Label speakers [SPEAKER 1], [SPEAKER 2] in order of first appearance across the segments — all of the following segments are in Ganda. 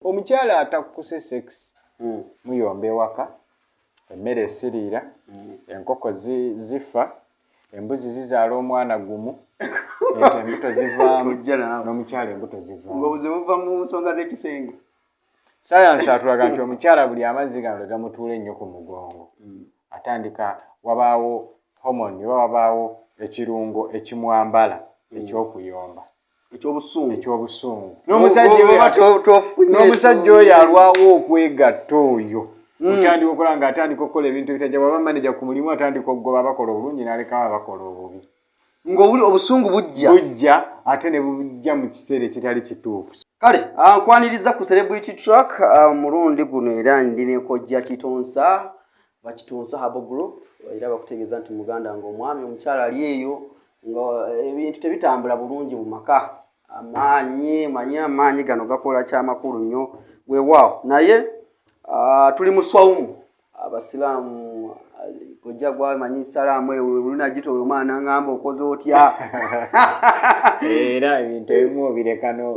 [SPEAKER 1] Omukyala atakkuse sex muyomba ewaka, emmere esiriira, enkoko zifa, embuzi zizaala omwana gumu, ente embuto zivaamu, n'omukyala embuto zivaamu.
[SPEAKER 2] Ng'obuzibu buva mu nsonga z'ekisenge.
[SPEAKER 1] Sayansi atulaga nti omukyala buli amazzi gano lwe gamutuula ennyo ku mugongo, atandika wabaawo hormone oba wabaawo ekirungo ekimwambala eky'okuyomba.
[SPEAKER 2] Ekyobusungu.
[SPEAKER 1] Ekyobusungu. N'omusajja oyo alwawo okwegatta oyo otandika okukola ng'atandika okukola ebintu ebitajja. Bwaba maneja ku mulimu, atandika okugoba abakola obulungi n'alekawo abakola obubi.
[SPEAKER 2] Ng'obuli obusungu bujja.
[SPEAKER 1] Bujja, ate ne bujja mu kiseera ekitali kituufu.
[SPEAKER 2] Kale nkwaniriza ku Celebrity Track mulundi guno, era ndi ne Kojja Kitonsa, Bakitonsa Herbal Group, era bakutegeeza nti muganda nga omwami, omukyala ali eyo nga ebintu tebitambula bulungi mu maka, amaanyi manyi amaanyi gano gakola kyamakulu nnyo. Weewaawo, naye tuli mu swawumu abasiraamu. Kojja gwamanyi salaamu ewe lunagitola omwana ngamba okoze otya?
[SPEAKER 1] Era ebintu ebimu obirekano.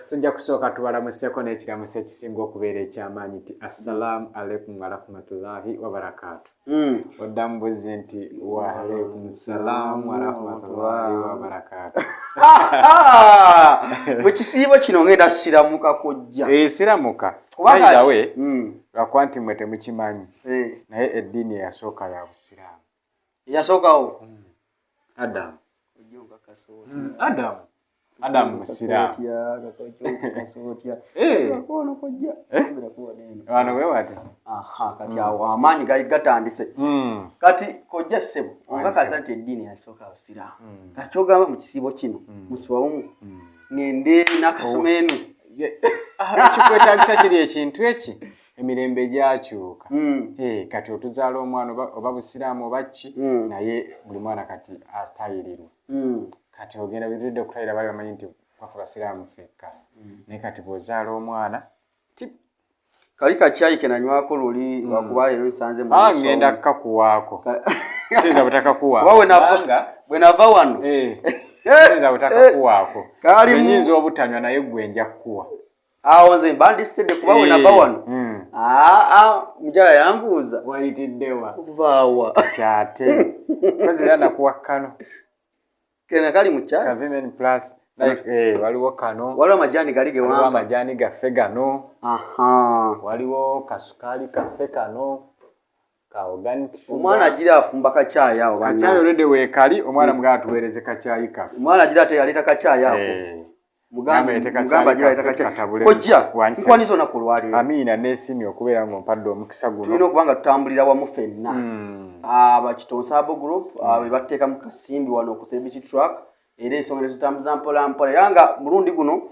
[SPEAKER 1] Tujja kusooka tubalamuseko n'ekiramuso ekisinga okubeera ekyamaanyi nti assalaamu alaikum warahmatullahi wabarakaatu. Oddamu buzi nti waalaikum salaamu warahmatullahi wabarakaatu.
[SPEAKER 2] Mu kisiibo kino ngenda siramuka, kojja.
[SPEAKER 1] Eh, siramuka.
[SPEAKER 2] Kubanga
[SPEAKER 1] we lwakuba nti mmwe temukimanyi, naye eddiini eyasooka ya Busiraamu.
[SPEAKER 2] Eyasookawo?
[SPEAKER 1] Adamu, Adamu, Adamu musiraamu. Wano we wati.
[SPEAKER 2] Kati awo amaanyi gali gatandise. Kati kojja ssebo, okakasa nti eddiini yasooka abasiraamu. Kati kyogamba mu kisiibo kino muswawumu ngende n'akasoma eno?
[SPEAKER 1] Ekikwetagisa kiri ekintu eki emirembe gyakyuka. Eh, kati otuzaala omwana oba busiraamu oba ki, naye buli mwana kati atayirirwa. Kati ogenda bitudde okutayira, bali bamanyi nti kwafe basiraamu ffekka, naye kati bw'ozaala omwana ti
[SPEAKER 2] Kali kakyayi ke nanywako luli, lwakuba leero nsanze mu
[SPEAKER 1] Ah, ngenda kukakuwaako, siyinza butakakuwaako.
[SPEAKER 2] Kuba bwe nava wano
[SPEAKER 1] Eh, siyinza butakakuwaako. Nyinza obutanywa, naye gwe nja kukuwa.
[SPEAKER 2] Awo nze mba ndisitedde, kuba bwe nava wano, aa, mukyala yambuuza,
[SPEAKER 1] Wayitiddewa?
[SPEAKER 2] Okuvaawa?
[SPEAKER 1] Kati ate kozi era nakuwa kano.
[SPEAKER 2] Kena kali mu kyayi.
[SPEAKER 1] Kavimen Plus, like, eh, waliwo kano.
[SPEAKER 2] Waliwo amajaani gali
[SPEAKER 1] Waliwo
[SPEAKER 2] gewamba.
[SPEAKER 1] Amajaani gaffe gano. Waliwo kasukaali kaffe kano ka organic sugar.
[SPEAKER 2] Omwana agira afumba kacyayi awo.
[SPEAKER 1] Kacyayi already weekali. Omwana mugala tuweereze kacyayi kaffe.
[SPEAKER 2] Omwana agira ate yaleeta kacyayi ako.
[SPEAKER 1] Eh,
[SPEAKER 2] Mugambe
[SPEAKER 1] Gambe
[SPEAKER 2] mugambe agira aleeta
[SPEAKER 1] kacyayi
[SPEAKER 2] kacyayi.
[SPEAKER 1] katabule.
[SPEAKER 2] Kojja,
[SPEAKER 1] Wansi.
[SPEAKER 2] nkwaniza olunaku olwaleero.
[SPEAKER 1] Amiina, neesiimye okubeera ng'ompadde omukisa
[SPEAKER 2] Tulina
[SPEAKER 1] guno.
[SPEAKER 2] okuba nga tutambulira wamu ffenna. Abakitonsa Herbal Group be bateekamu kasimbi wano ku Celebrity Track, era ensonga nezitambuza mpola mpola, era nga mulundi guno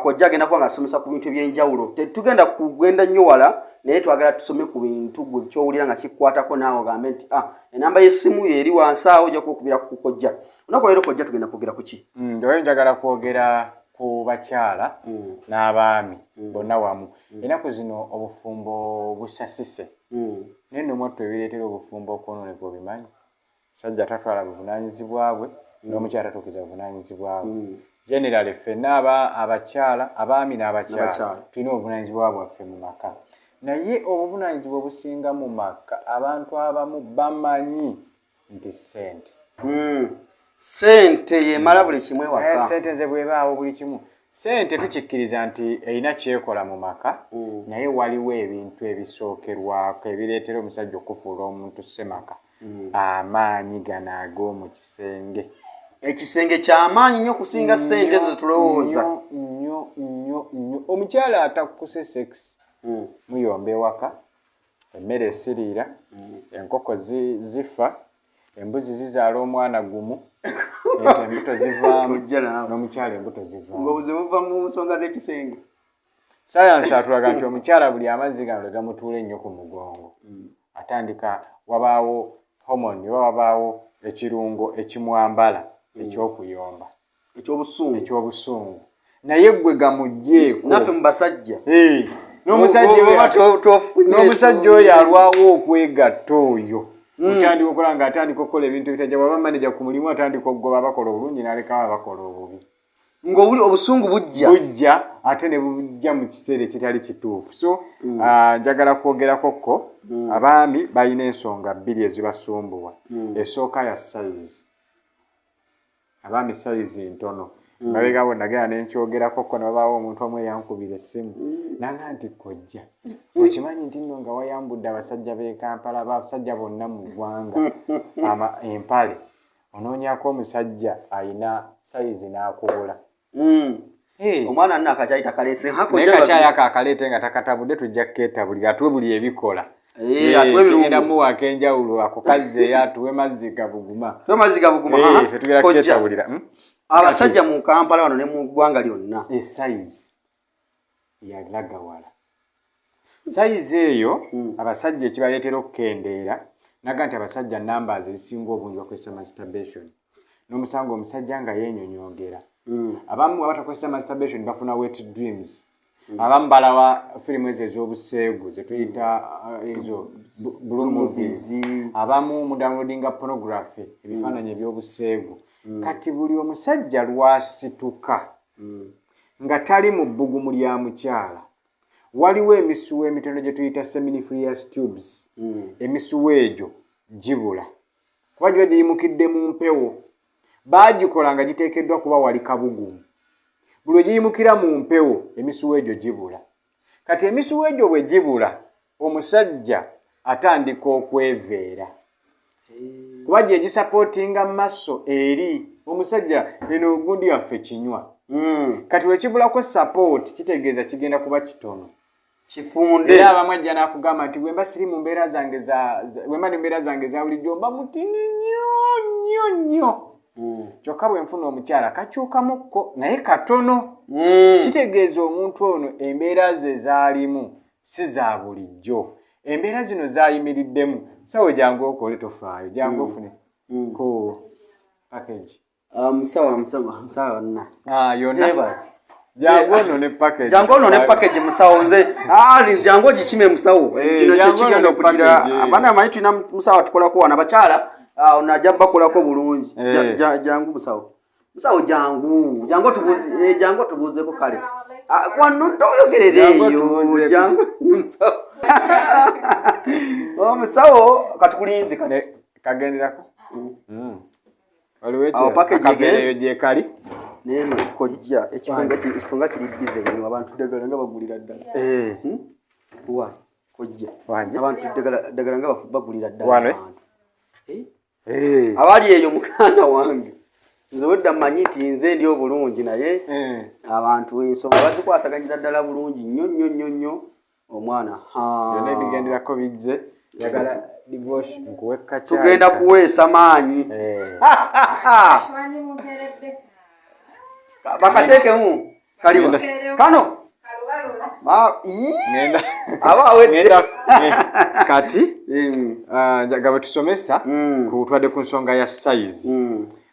[SPEAKER 2] kojja agenda kuba nga asomesa ku bintu ebyenjawulo. Tetugenda kugenda nnyo wala, naye twagala tusome ku bintu gwe kyowulira nga kikukwatako, naawe ogambe nti ah, enamba y'essimu yo eri wansi awo, ojja kuokubira ku kojja. Olunaku olwaleero, kojja, tugenda kwogera ku ki?
[SPEAKER 1] Ndoyo njagala kwogera ku bakyala n'abaami bonna wamu. Ennaku zino obufumbo busasise, naye nno mwattu ebireetera obufumbo okwonooneka obimanyi. Sajja tatwala buvunaanyizibwa bwe, n'omukyala tatuukiza buvunaanyizibwa bwe. Generally ffenna abakyala, abaami n'abakyala,
[SPEAKER 2] N'abakyala.
[SPEAKER 1] tulina obuvunaanyizibwa bwaffe mu maka, naye obuvunaanyizibwa obusinga mu maka, abantu abamu bamanyi nti ssente.
[SPEAKER 2] Sente yemala buli kimu
[SPEAKER 1] Eh,
[SPEAKER 2] ewaka.
[SPEAKER 1] Sente nze bwebaawo buli kimu. Sente tukikkiriza nti erina kyekola mu maka, naye waliwo ebintu ebisookerwako ebireetera omusajja okufuula omuntu ssemaka. Amaanyi gano ag'omu kisenge.
[SPEAKER 2] Ekisenge kyamaanyi nnyo okusinga sente ezo zetulowooza.
[SPEAKER 1] Nnyo nnyo nnyo nnyo. Omukyala atakkuse sex muyomba ewaka, emmere esiriira, enkoko zifa, embuzi zizaala omwana gumu, ente embuto zivaamu,
[SPEAKER 2] Ojja naawe.
[SPEAKER 1] n'omukyala embuto zivaamu.
[SPEAKER 2] Ng'obuzibu buva mu nsonga z'ekisenge.
[SPEAKER 1] Sayansi atulaga nti omukyala buli amazzi gano lwe gamutuula ennyo ku mugongo, atandika wabaawo hormone oba wabaawo ekirungo ekimwambala eky'okuyomba.
[SPEAKER 2] Ekyobusungu.
[SPEAKER 1] Ekyobusungu, naye gwe gamugjeeko.
[SPEAKER 2] Naffe mu basajja.
[SPEAKER 1] Eh,
[SPEAKER 2] Oba tofunye
[SPEAKER 1] n'omusajja oyo alwawo okwegatta oyo otandika okukola ng'atandika okukola ebintu ebitajja. Bwaba maneja ku mulimu, atandika okugoba abakola obulungi n'alekawo abakola obubi.
[SPEAKER 2] Ng'obuli obusungu bujja.
[SPEAKER 1] Bujja ate ne bujja mu kiseera ekitali kituufu. So njagala kwogerako ko abaami balina ensonga bbiri ezibasumbuwa. Esooka ya size. Abaami size ntono. Mabega bwe nagenda ne nkyogerako ko ne wabaawo omuntu omu eyankubira essimu nanga nti, "Kojja, okimanyi nti nno nga wayambudde abasajja b'e Kampala, abasajja bonna mu ggwanga empale, onoonyako omusajja ayina size n'akubula." Hey.
[SPEAKER 2] Omwana nno akacyayi takaleese.
[SPEAKER 1] Naye kacyayi ako akaleete nga takatabudde, tujja kukeetabulira, atuwe buli ebikola.
[SPEAKER 2] Atuwe ebirungo.
[SPEAKER 1] Tugenda muwaako enjawulo, ako kazzeeyo atuwe mazzi gabuguma.
[SPEAKER 2] Tuwe mazzi gabuguma.
[SPEAKER 1] Ffe tugenda
[SPEAKER 2] Kojja.
[SPEAKER 1] kukeetabulira.
[SPEAKER 2] Abasajja mu Kampala wano ne mu ggwanga lyonna,
[SPEAKER 1] Esize yalagawala, size eyo abasajja ekibaleetera okukendeera naga nti abasajja numbers ezisinga obungi bakozesa masturbation, n'omusanga omusajja nga yeenyonyogera. Abamu abatakozesa masturbation bafuna wet dreams. Abamu balawa firimu ezo ez'obuseegu zetuyita ezo blue movies. Abamu mudownloadinga pornography, ebifaananyi ebyobuseegu. Kati buli omusajja lwasituka nga tali mu bbugumu lya mukyala, waliwo emisuwa emitono gye tuyita seminiferous tubes. Emisuwa egyo gibula kuba giba giyimukidde mu mpewo. Baagikola nga giteekeddwa kuba wali kabugumu. Buli lwe giyimukira mu mpewo, emisuwa egyo gibula. Kati emisuwa egyo bwe gibula, omusajja atandika okweveera kuba gye gisupportinga maso eri omusajja. Eno gundi yaffe kinywa. Kati wekibulako support, kitegeeza kigenda kuba kitono.
[SPEAKER 2] Kifunde.
[SPEAKER 1] Era abamu ajja n'akugamba nti bwemba siri mu mbeera zange bwemba ndi mu mbeera zange eza bulijjo, mba mutini nnyo nnyo nnyo, kyokka bwe nfuna omukyala kakyukamukko naye katono. Kitegeeza omuntu ono embeera ze zaalimu si za bulijjo, embeera zino zayimiriddemu. Sawe, jangu okole, tofaayo, jangu ofune ku package.
[SPEAKER 2] Ah, musawo, musawo, musawo wonna.
[SPEAKER 1] Ah, yonna.
[SPEAKER 2] Jeba.
[SPEAKER 1] Jangu ono ne package.
[SPEAKER 2] Jangu ono ne package, musawo. Nze jangu ogikime, musawo. Kino
[SPEAKER 1] jangu
[SPEAKER 2] kyekigenda
[SPEAKER 1] ono ne
[SPEAKER 2] okugira.
[SPEAKER 1] package.
[SPEAKER 2] Abaana, amanyi tulina musawo atukolako wano abakyala. Ono ajja bakolako bulungi. Jangu musawo, musawo, jangu, jangu otubuuze, jangu otubuuzeko. Kale, wano toyogerera.
[SPEAKER 1] Jangu
[SPEAKER 2] Eyo.
[SPEAKER 1] otubuuzeeko.
[SPEAKER 2] Jangu musawo. Oh, musawo, katukulinze kati.
[SPEAKER 1] Kagenderako. Waliwo
[SPEAKER 2] Awo package
[SPEAKER 1] akaveera
[SPEAKER 2] egenze.
[SPEAKER 1] eyo gyekali.
[SPEAKER 2] Naye no kojja, ekifunga kiri bize nnyo, abantu ddagala nga bagulira ddala. Wa kojja?
[SPEAKER 1] Wangi.
[SPEAKER 2] Abantu ddagala nga bagulira ddala.
[SPEAKER 1] Wano, eh?
[SPEAKER 2] Abantu. Abali eyo, muganda wange, nze wedda mmanyi nti nze ndi obulungi, naye abantu ensonga bazikwasaganyiza ddala bulungi nnyo nnyo nnyo nnyo. Omwana ha.
[SPEAKER 1] Byonna ebigenderako bijje, njagala divorce nkuwe kacyayi.
[SPEAKER 2] Tugenda kuweesa maanyi.
[SPEAKER 3] Wandimugeredde.
[SPEAKER 2] Bakateekemu kaliwa kano. Ii!
[SPEAKER 1] Ngenda
[SPEAKER 2] Aba awedde.
[SPEAKER 1] ngenda kati njaga bwe tusomesa kutwadde ku nsonga ya size.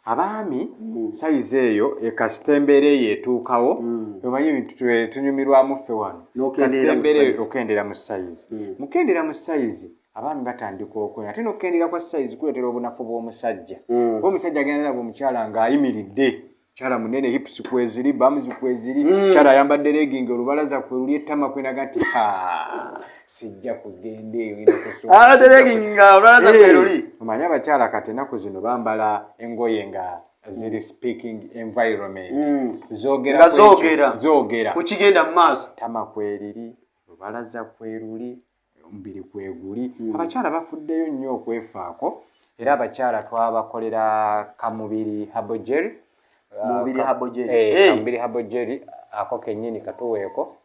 [SPEAKER 1] Abaami size eyo ekasita embeera eyo etuukawo, omanyi ebintu tunyumirwamu ffe wano.
[SPEAKER 2] N'okendeera
[SPEAKER 1] Kasita
[SPEAKER 2] mu
[SPEAKER 1] embeera eyo
[SPEAKER 2] size.
[SPEAKER 1] okendera mu size, mukendera mu size, abaami batandika okwenya. Ate n'okukendera kwa size kuleetera obunafu bw'omusajja, kuba omusajja agenda nalaba omukyala ng'ayimiridde, mukyala munene, hips kweziri, bums kweziri, mukyala ayambadde legging, olubalaza kwe luli, ettama kwenaga nti, "Ha, sijja kugenda eyo, ngenda kusooka."
[SPEAKER 2] Alate legging nga olubalaza kwe luli.
[SPEAKER 1] Omanyi abakyala kati ennaku zino bambala engoye nga ziri speaking environment, zogera
[SPEAKER 2] Nga
[SPEAKER 1] ku ekyo,
[SPEAKER 2] zoogera.
[SPEAKER 1] zoogera
[SPEAKER 2] Kukigenda mu maaso.
[SPEAKER 1] Tama kweriri, lubalaza kweruli, omubiri kweguli. Abakyala bafuddeyo nnyo okwefaako, era abakyala twabakolera kamubiri herbal jelly.
[SPEAKER 2] Mubiri herbal jelly.
[SPEAKER 1] Kamubiri herbal jelly ako kennyini katuweeko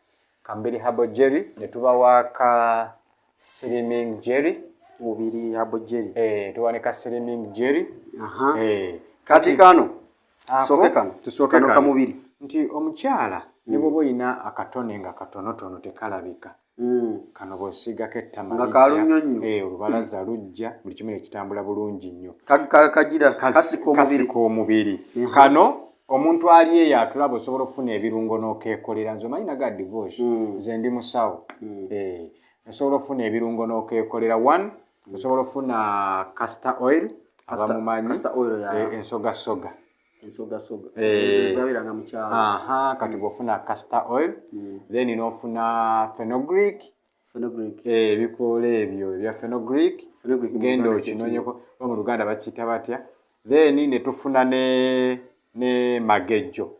[SPEAKER 1] kamubiri herbal jelly, ne tubawa ka slimming jelly.
[SPEAKER 2] Mubiri herbal jelly.
[SPEAKER 1] Tuwa ne ka slimming jelly.
[SPEAKER 2] Kati kano
[SPEAKER 1] Ako,
[SPEAKER 2] tusooke kano.
[SPEAKER 1] Tusooke
[SPEAKER 2] Kano
[SPEAKER 1] kano.
[SPEAKER 2] Kamubiri.
[SPEAKER 1] Nti omukyala ne bw'oba oyina akatone nga katonotono tekalabika, kano bw'osiigako ettama
[SPEAKER 2] Nga
[SPEAKER 1] lijja,
[SPEAKER 2] kalunyonnyo.
[SPEAKER 1] Olubalaza lujja, buli kimu ne kitambula bulungi nnyo.
[SPEAKER 2] Kagira kasika omubiri.
[SPEAKER 1] Kasika omubiri. Kano omuntu ali eyo atulaba, osobola okufuna ebirungo n'okeekolera. Nze omanyi naga divorce, nze ndi musawo. Osobola okufuna ebirungo n'okeekolera. One, osobola okufuna castor oil, abamumanyi.
[SPEAKER 2] Castor oil
[SPEAKER 1] ensogasoga.
[SPEAKER 2] Ensogasoga
[SPEAKER 1] Eh.
[SPEAKER 2] zabeeranga mu kyalo.
[SPEAKER 1] Aha, kati bw'ofuna castor oil, then n'ofuna fenugreek.
[SPEAKER 2] Fenugreek.
[SPEAKER 1] Ebikoola ebyo ebya fenugreek.
[SPEAKER 2] Fenugreek mu
[SPEAKER 1] Genda
[SPEAKER 2] Luganda.
[SPEAKER 1] okinoonyeko oba mu Luganda bakiyita batya. Then ne tufuna ne magejjo.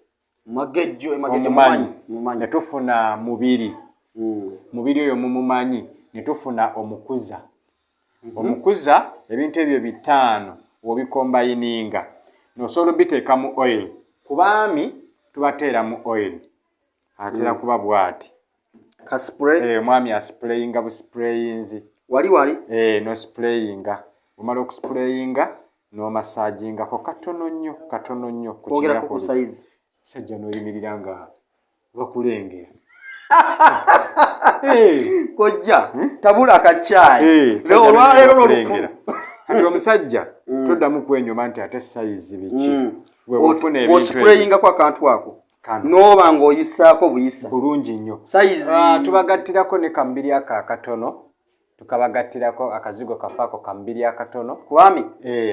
[SPEAKER 2] Magejjo, emagejjo.
[SPEAKER 1] Omumanyi?
[SPEAKER 2] Mumanyi.
[SPEAKER 1] Ne tufuna mubiri. Mubiri oyo mumumanyi. Ne tufuna omukuza. Omukuza, ebintu ebyo bitaano w'obikombayininga nosobola obiteeka mu oil. Ku baami tubateera mu oil, atera kuba bw'ati.
[SPEAKER 2] Ka spray.
[SPEAKER 1] Omwami asprayinga busprayinzi.
[SPEAKER 2] Wali wali.
[SPEAKER 1] No sprayinga, omala okusprayinga n'omassaagingako katono nnyo, katono nnyo ku
[SPEAKER 2] Kwogerako ku
[SPEAKER 1] kinyakuli.
[SPEAKER 2] Sayizi.
[SPEAKER 1] Sajja n'oyimirira nga bakulengera.
[SPEAKER 2] Kojja, tabula akacaayi. Olwaleero lwolukulu.
[SPEAKER 1] Kati omusajja toddamu kwenyuma nti ate sayizi biki. Bwe bwofuna ebintu ebyo.
[SPEAKER 2] Bw'osprayingako akantu ako,
[SPEAKER 1] Kano.
[SPEAKER 2] n'oba ng'oyisaako buyisa
[SPEAKER 1] Bulungi nnyo.
[SPEAKER 2] Sayizi.
[SPEAKER 1] Ah, tubagattirako ne kamubiri ako akatono, tukabagattirako akazigo kafaako kamubiri akatono.
[SPEAKER 2] Kwami.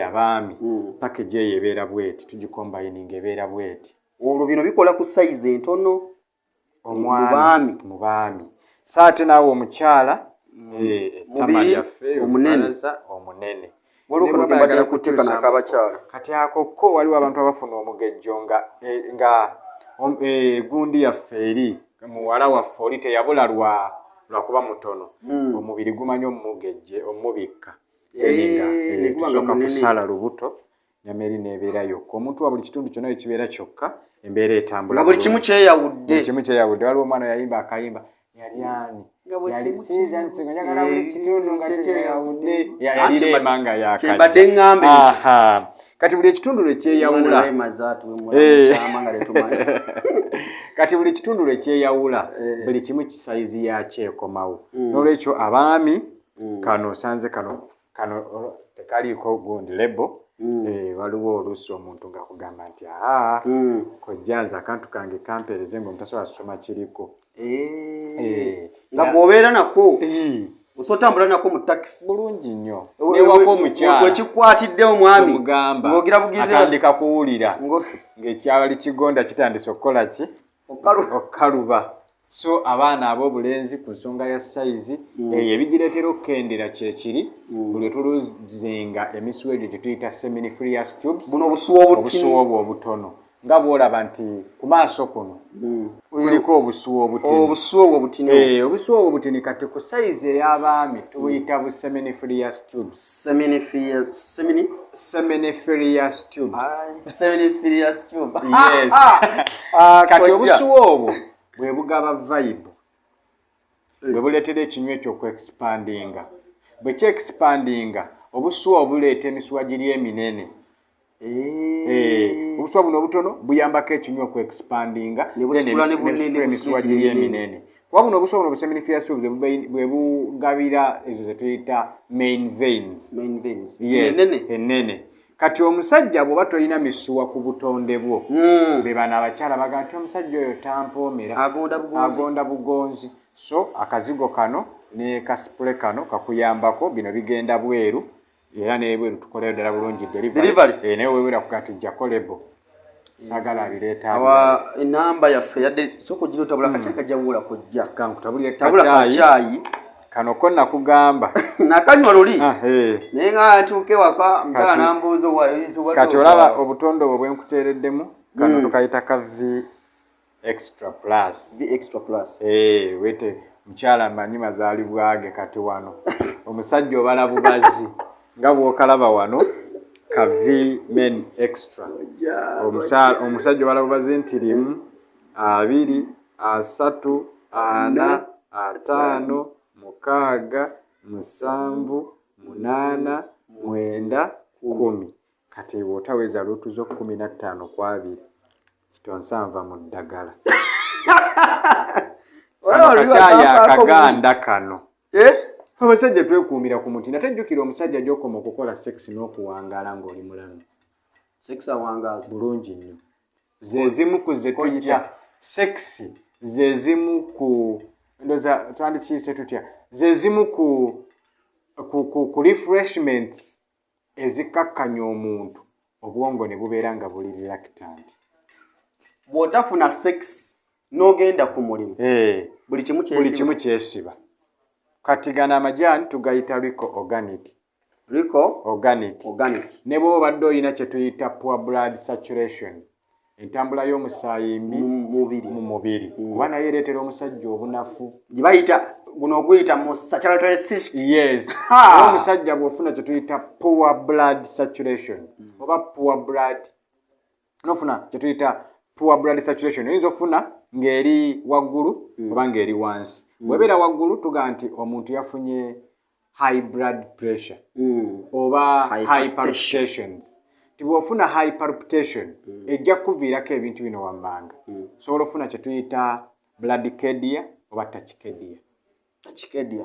[SPEAKER 1] Abaami, package eyo ebeera bweti, tugikombayininga ebeera bweti.
[SPEAKER 2] Olwo bino bikola ku sayizi entono?
[SPEAKER 1] Omwami.
[SPEAKER 2] Mu baami.
[SPEAKER 1] Mu baami. So ate naawe omukyala, ettama
[SPEAKER 2] Mubiri
[SPEAKER 1] lyaffe
[SPEAKER 2] omunene.
[SPEAKER 1] olubalaza omunene.
[SPEAKER 2] Waliwo
[SPEAKER 1] Ne
[SPEAKER 2] kano
[SPEAKER 1] bw'aba
[SPEAKER 2] ke mbadde
[SPEAKER 1] ayagala
[SPEAKER 2] nkutte kano
[SPEAKER 1] kukyusa
[SPEAKER 2] ak'abakyala.
[SPEAKER 1] Kati ako ko waliwo abantu abafuna omugejjo nga gundi yaffe eri muwala waffe oli teyabula lwakuba mutono, omubiri gumanyi omugejje omubikka. Then nga,
[SPEAKER 2] Ne guba nga
[SPEAKER 1] tusooka
[SPEAKER 2] munene.
[SPEAKER 1] kusala lubuto, nyama eri neebeera yokka. Omuntu wa buli kitundu kyonna ekibeera kyokka, embeera etambula
[SPEAKER 2] Nga buli kimu
[SPEAKER 1] bulungi.
[SPEAKER 2] kyeyawudde.
[SPEAKER 1] Buli kimu kyeyawudde. Waliwo omwana yayimba akayimba, yali ani?
[SPEAKER 2] Nga buli
[SPEAKER 1] Yali
[SPEAKER 2] kimu
[SPEAKER 1] Sinza njagala buli kitundu nga kyeyawudde.
[SPEAKER 2] Anti
[SPEAKER 1] Yali Rema nga yakajja.
[SPEAKER 2] Kyembadde ŋŋambe.
[SPEAKER 1] Aha. Kati buli ekitundu lwe kyeyawula, kati buli kitundu lwe kyeyawula, buli kimu kisayizi yakyo ekomawo. N'olwekyo abaami, kano osanze kano tekaliiko gundi label. Waliwo oluusi omuntu ng'akugamba nti aa, kojja nze akantu kange kampeereze, ng'omuntu soma kiriko.
[SPEAKER 2] Nga bw'obeera nako osootambula nako mu takisi.
[SPEAKER 1] Bulungi nnyo. Newaka omukyala
[SPEAKER 2] Wekikwatidde omwami
[SPEAKER 1] omugamba
[SPEAKER 2] ng'ogira bugize
[SPEAKER 1] atandika kuwulira ng'ekyali kigonda kitandise okukola ki? Okukaluba. So abaana ab'obulenzi, ku nsonga ya sayizi eyo, ebigireetera okukendera kyekiri buli tuluzinga emisuwa egyo gye tuyita seminiferous tubes.
[SPEAKER 2] Buno obusuwa obutini.
[SPEAKER 1] Obusuwa obwo obutono, nga bw'olaba nti ku maaso kuno kuliko obusuwa obutini.
[SPEAKER 2] Obusuwa obwo obutini.
[SPEAKER 1] Obusuwa obwo butini. Kati ku sayizi ey'abaami tubuyita bu seminiferous tubes.
[SPEAKER 2] Semini
[SPEAKER 1] Seminiferous tubes.
[SPEAKER 2] Seminiferous tube.
[SPEAKER 1] Yes.
[SPEAKER 2] Ah,
[SPEAKER 1] Kati
[SPEAKER 2] kojja.
[SPEAKER 1] obusuwa obwo bwe bugaba vibe, bwe buleetera ekinywa ekyo okuexpandinga. Bwe kyexpandinga, obusuwa obuleeta emisuwa giri eminene. Obusuwa buno obutono buyambako ekinywa okuexpandinga.
[SPEAKER 2] Ne busitula ne
[SPEAKER 1] nebusitula emisuwa
[SPEAKER 2] ne
[SPEAKER 1] giri
[SPEAKER 2] busitula
[SPEAKER 1] eminene, kuba buno obusuwa buno buseminiferous tubes bwe bugabira ezo zetuyita main veins.
[SPEAKER 2] Main veins.
[SPEAKER 1] Yes,
[SPEAKER 2] Zinene.
[SPEAKER 1] enene. Kati omusajja bw'oba tolina misuwa ku butonde bwo, be bano abakyala baga nti omusajja oyo tampoomera.
[SPEAKER 2] Agonda bugonzi.
[SPEAKER 1] Agonda bugonzi. So akazigo kano ne kaspray kano kakuyambako. Bino bigenda bweru, era nebweru tukolayo ddala bulungi delivery.
[SPEAKER 2] Delivery.
[SPEAKER 1] Naye wewera kuga tujjako label, saagala abireeta.
[SPEAKER 2] Awa enamba yaffe yadde sooka ogira otabula akacaayi kajawuula kojja.
[SPEAKER 1] Kankutabulire.
[SPEAKER 2] Tabula.
[SPEAKER 1] Kacaayi.
[SPEAKER 2] Kacaayi.
[SPEAKER 1] Kano ko nakugamba.
[SPEAKER 2] Nakanywa luli.
[SPEAKER 1] Ah, eh.
[SPEAKER 2] Naye nga ntuuka ewaka mukyala nambuuza.
[SPEAKER 1] Kati olaba obutonde obwo bwenkuteereddemu kano, tukayita ka V Extra Plus.
[SPEAKER 2] V Extra Plus.
[SPEAKER 1] Wete mukyala manyi mazaalibwa ge. Kati wano omusajja obala bubazi nga bw'okalaba wano ka V Men Extra. Omusajja obala bubazi nti 1, 2, 3, 4, 5, 6, 7, 8, 9, 10. Kati bw'otaweza luutu zo 15 ku 20, kitonsanva mu ddagala. Kano kacaayi akaganda kano.
[SPEAKER 2] Eh?
[SPEAKER 1] Abasajja twekuumira ku muti. Nate jjukira, omusajja gy'okoma okukola sex n'okuwangaala ng'oli mulamu.
[SPEAKER 2] Sex awangaaza.
[SPEAKER 1] Bulungi nnyo. Ze zimu ku ze tuyita sex, ze zimu ku ndoza twandikiyise tutya, ze zimu ku refreshments ezikakkanya omuntu. Obwongo ne bubeera nga buli reluctant.
[SPEAKER 2] Bw'otafuna sex n'ogenda ku mulimu, buli kimu
[SPEAKER 1] buli
[SPEAKER 2] kyesiba.
[SPEAKER 1] Kimu kyesiba. Kati gano amajaani tugayita Rico Organic.
[SPEAKER 2] Rico
[SPEAKER 1] Organic.
[SPEAKER 2] Organic.
[SPEAKER 1] Ne bw'oba obadde olina kye tuyita poor blood saturation, entambula y'omusaayi mbi
[SPEAKER 2] mu mubiri,
[SPEAKER 1] mu mubiri, kuba naye ereetera omusajja obunafu.
[SPEAKER 2] Gye bayita guno oguyita mu circulatory system.
[SPEAKER 1] Yes.
[SPEAKER 2] Ha!
[SPEAKER 1] Era omusajja bw'ofuna kye tuyita poor blood saturation oba poor blood, nofuna kye tuyita poor blood saturation, oyinza okufuna ng'eri waggulu oba ng'eri wansi. Bw'ebeera waggulu, tugamba nti omuntu yafunye high blood pressure oba high
[SPEAKER 2] Hypertension.
[SPEAKER 1] palpitations. Ti bw'ofuna high palpitation, ejja kukuviirako ebintu bino wammanga. Osobola okufuna kye tuyita bradycardia oba tachycardia.
[SPEAKER 2] Tachycardia.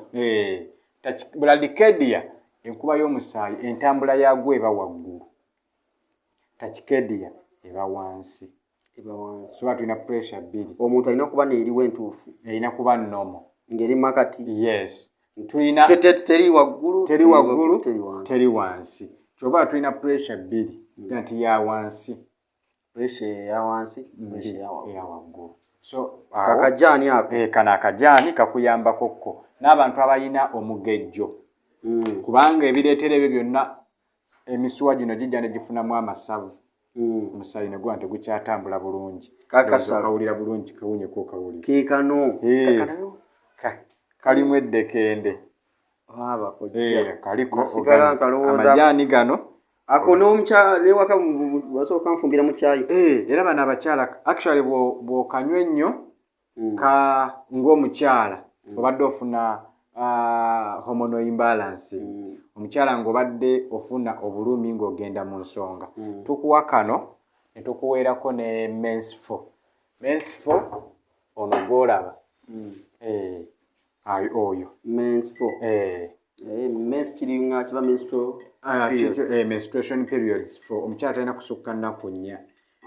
[SPEAKER 1] Bradycardia, enkuba y'omusaayi, entambula yaagwo eba waggulu. Tachycardia eba wansi.
[SPEAKER 2] Eba wansi.
[SPEAKER 1] Soba tulina pressure bbiri.
[SPEAKER 2] Omuntu alina okuba neeriwo entuufu.
[SPEAKER 1] Erina kuba normal.
[SPEAKER 2] Ng'eri makati.
[SPEAKER 1] Yes, tulina
[SPEAKER 2] Teri waggulu,
[SPEAKER 1] teri waggulu,
[SPEAKER 2] teri wansi.
[SPEAKER 1] Teri wansi. Kyova tulina pressure bbiri, ga nti ya wansi.
[SPEAKER 2] Pressure eya wansi, pressure eya waggulu.
[SPEAKER 1] Eya waggulu. So awo-
[SPEAKER 2] Kakajaani ako.
[SPEAKER 1] Kano akajaani kakuyambako kko n'abantu abalina omugejjo, kubanga ebireetera ebyo byonna, emisuwa gino gijja ne gifunamu amasavu, omusaayi ne guba tegukyatambula bulungi.
[SPEAKER 2] Kakasalo.
[SPEAKER 1] Kawulira bulungi, kawunyeko kawulira.
[SPEAKER 2] Keekano.
[SPEAKER 1] Eh.
[SPEAKER 2] Kakano.
[SPEAKER 1] Kalimu eddekende.
[SPEAKER 2] Aba kojja.
[SPEAKER 1] Kaliko
[SPEAKER 2] Nasigala
[SPEAKER 1] organic.
[SPEAKER 2] nkalowooza.
[SPEAKER 1] Amajaani gano.
[SPEAKER 2] Ako n'omukyala newaka basooka nfumbira mu kyayi.
[SPEAKER 1] Era bano abakyala actually bw'okanywa ennyo ka ng'omukyala obadde ofuna hormonal imbalance, omukyala ng'obadde ofuna obulumi ng'ogenda mu nsonga, tukuwa kano ne tukuweerako ne Mensfo. Mensfo ono gw'olaba. Oyo.
[SPEAKER 2] Mens four. Mens kiringa kiba menstrual period.
[SPEAKER 1] Menstruation periods for omukyala talina kusukka nnaku 4.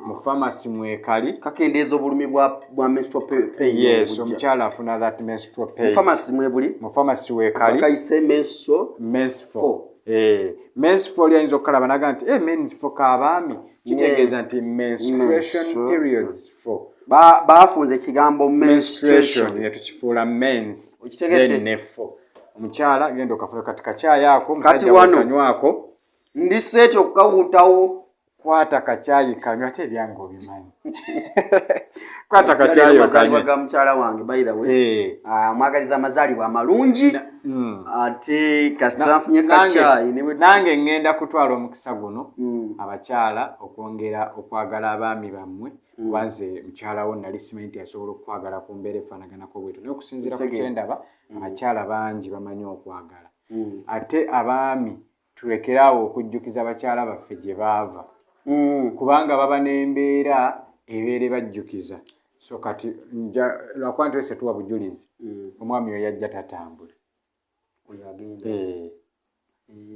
[SPEAKER 1] Mu pharmacy mwekali.
[SPEAKER 2] Kakendeeza obulumi bwa menstrual pain.
[SPEAKER 1] Yes.
[SPEAKER 2] Obujja.
[SPEAKER 1] Omukyala afuna that menstrual
[SPEAKER 2] Mu
[SPEAKER 1] pain.
[SPEAKER 2] pharmacy mwebuli.
[SPEAKER 1] Mu pharmacy weekali.
[SPEAKER 2] Bakayise menstrual
[SPEAKER 1] Mensfo.
[SPEAKER 2] Four.
[SPEAKER 1] Mensfo oli ayinza okukalaba naga nti mensfo k'abaami, kitegeeza nti menstruation
[SPEAKER 2] Menstrual.
[SPEAKER 1] periods for
[SPEAKER 2] Bafunze ekigambo
[SPEAKER 1] menstruation
[SPEAKER 2] menstruation.
[SPEAKER 1] ne tukifuula mens.
[SPEAKER 2] Okitegedde?
[SPEAKER 1] Then ne four. Omukyala genda okafuna kati kacyayi ako.
[SPEAKER 2] Kati
[SPEAKER 1] Omusajja
[SPEAKER 2] wano.
[SPEAKER 1] bw'okanywako,
[SPEAKER 2] Ndi set okukawuutawo.
[SPEAKER 1] Kwata kacyayi kanywa, ate ebyange obimanyi, kwata kacyayi
[SPEAKER 2] Amazaalibwa
[SPEAKER 1] okanywe.
[SPEAKER 2] Ga mukyala wange, by the way. Ah, mwagaliza amazaalibwa amalungi. Ate kasita nfunye kacyayi
[SPEAKER 1] Nange ŋŋenda kutwala omukisa guno, abakyala okwongera okwagala abaami bammwe, kuba nze mukyala wo nali simanyi nti asobola okukwagala ku mbeera efaanaganako bwetyo, naye okusinziira ku
[SPEAKER 2] Nsegeera.
[SPEAKER 1] kyendaba, abakyala bangi bamanyi okwagala. Ate abaami tulekeraawo okujjukiza abakyala baffe gye baava, kubanga baba n'embeera ebeera ebajjukiza. So kati lwakuba nti wese tuwa bujulizi, omwami oyo yajja tatambula.
[SPEAKER 2] Oyo agenda.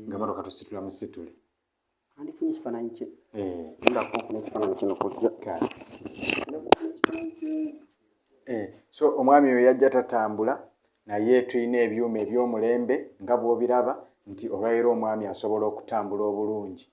[SPEAKER 1] Nga motoka tusitula musitule.
[SPEAKER 2] Andifunye ekifaananyi kye. Ngenda kunfuna ekifaananyi kino kojja.
[SPEAKER 1] Kale. So omwami oyo yajja tatambula, naye tulina ebyuma eby'omulembe nga bw'obiraba nti olwaleero omwami asobola okutambula obulungi,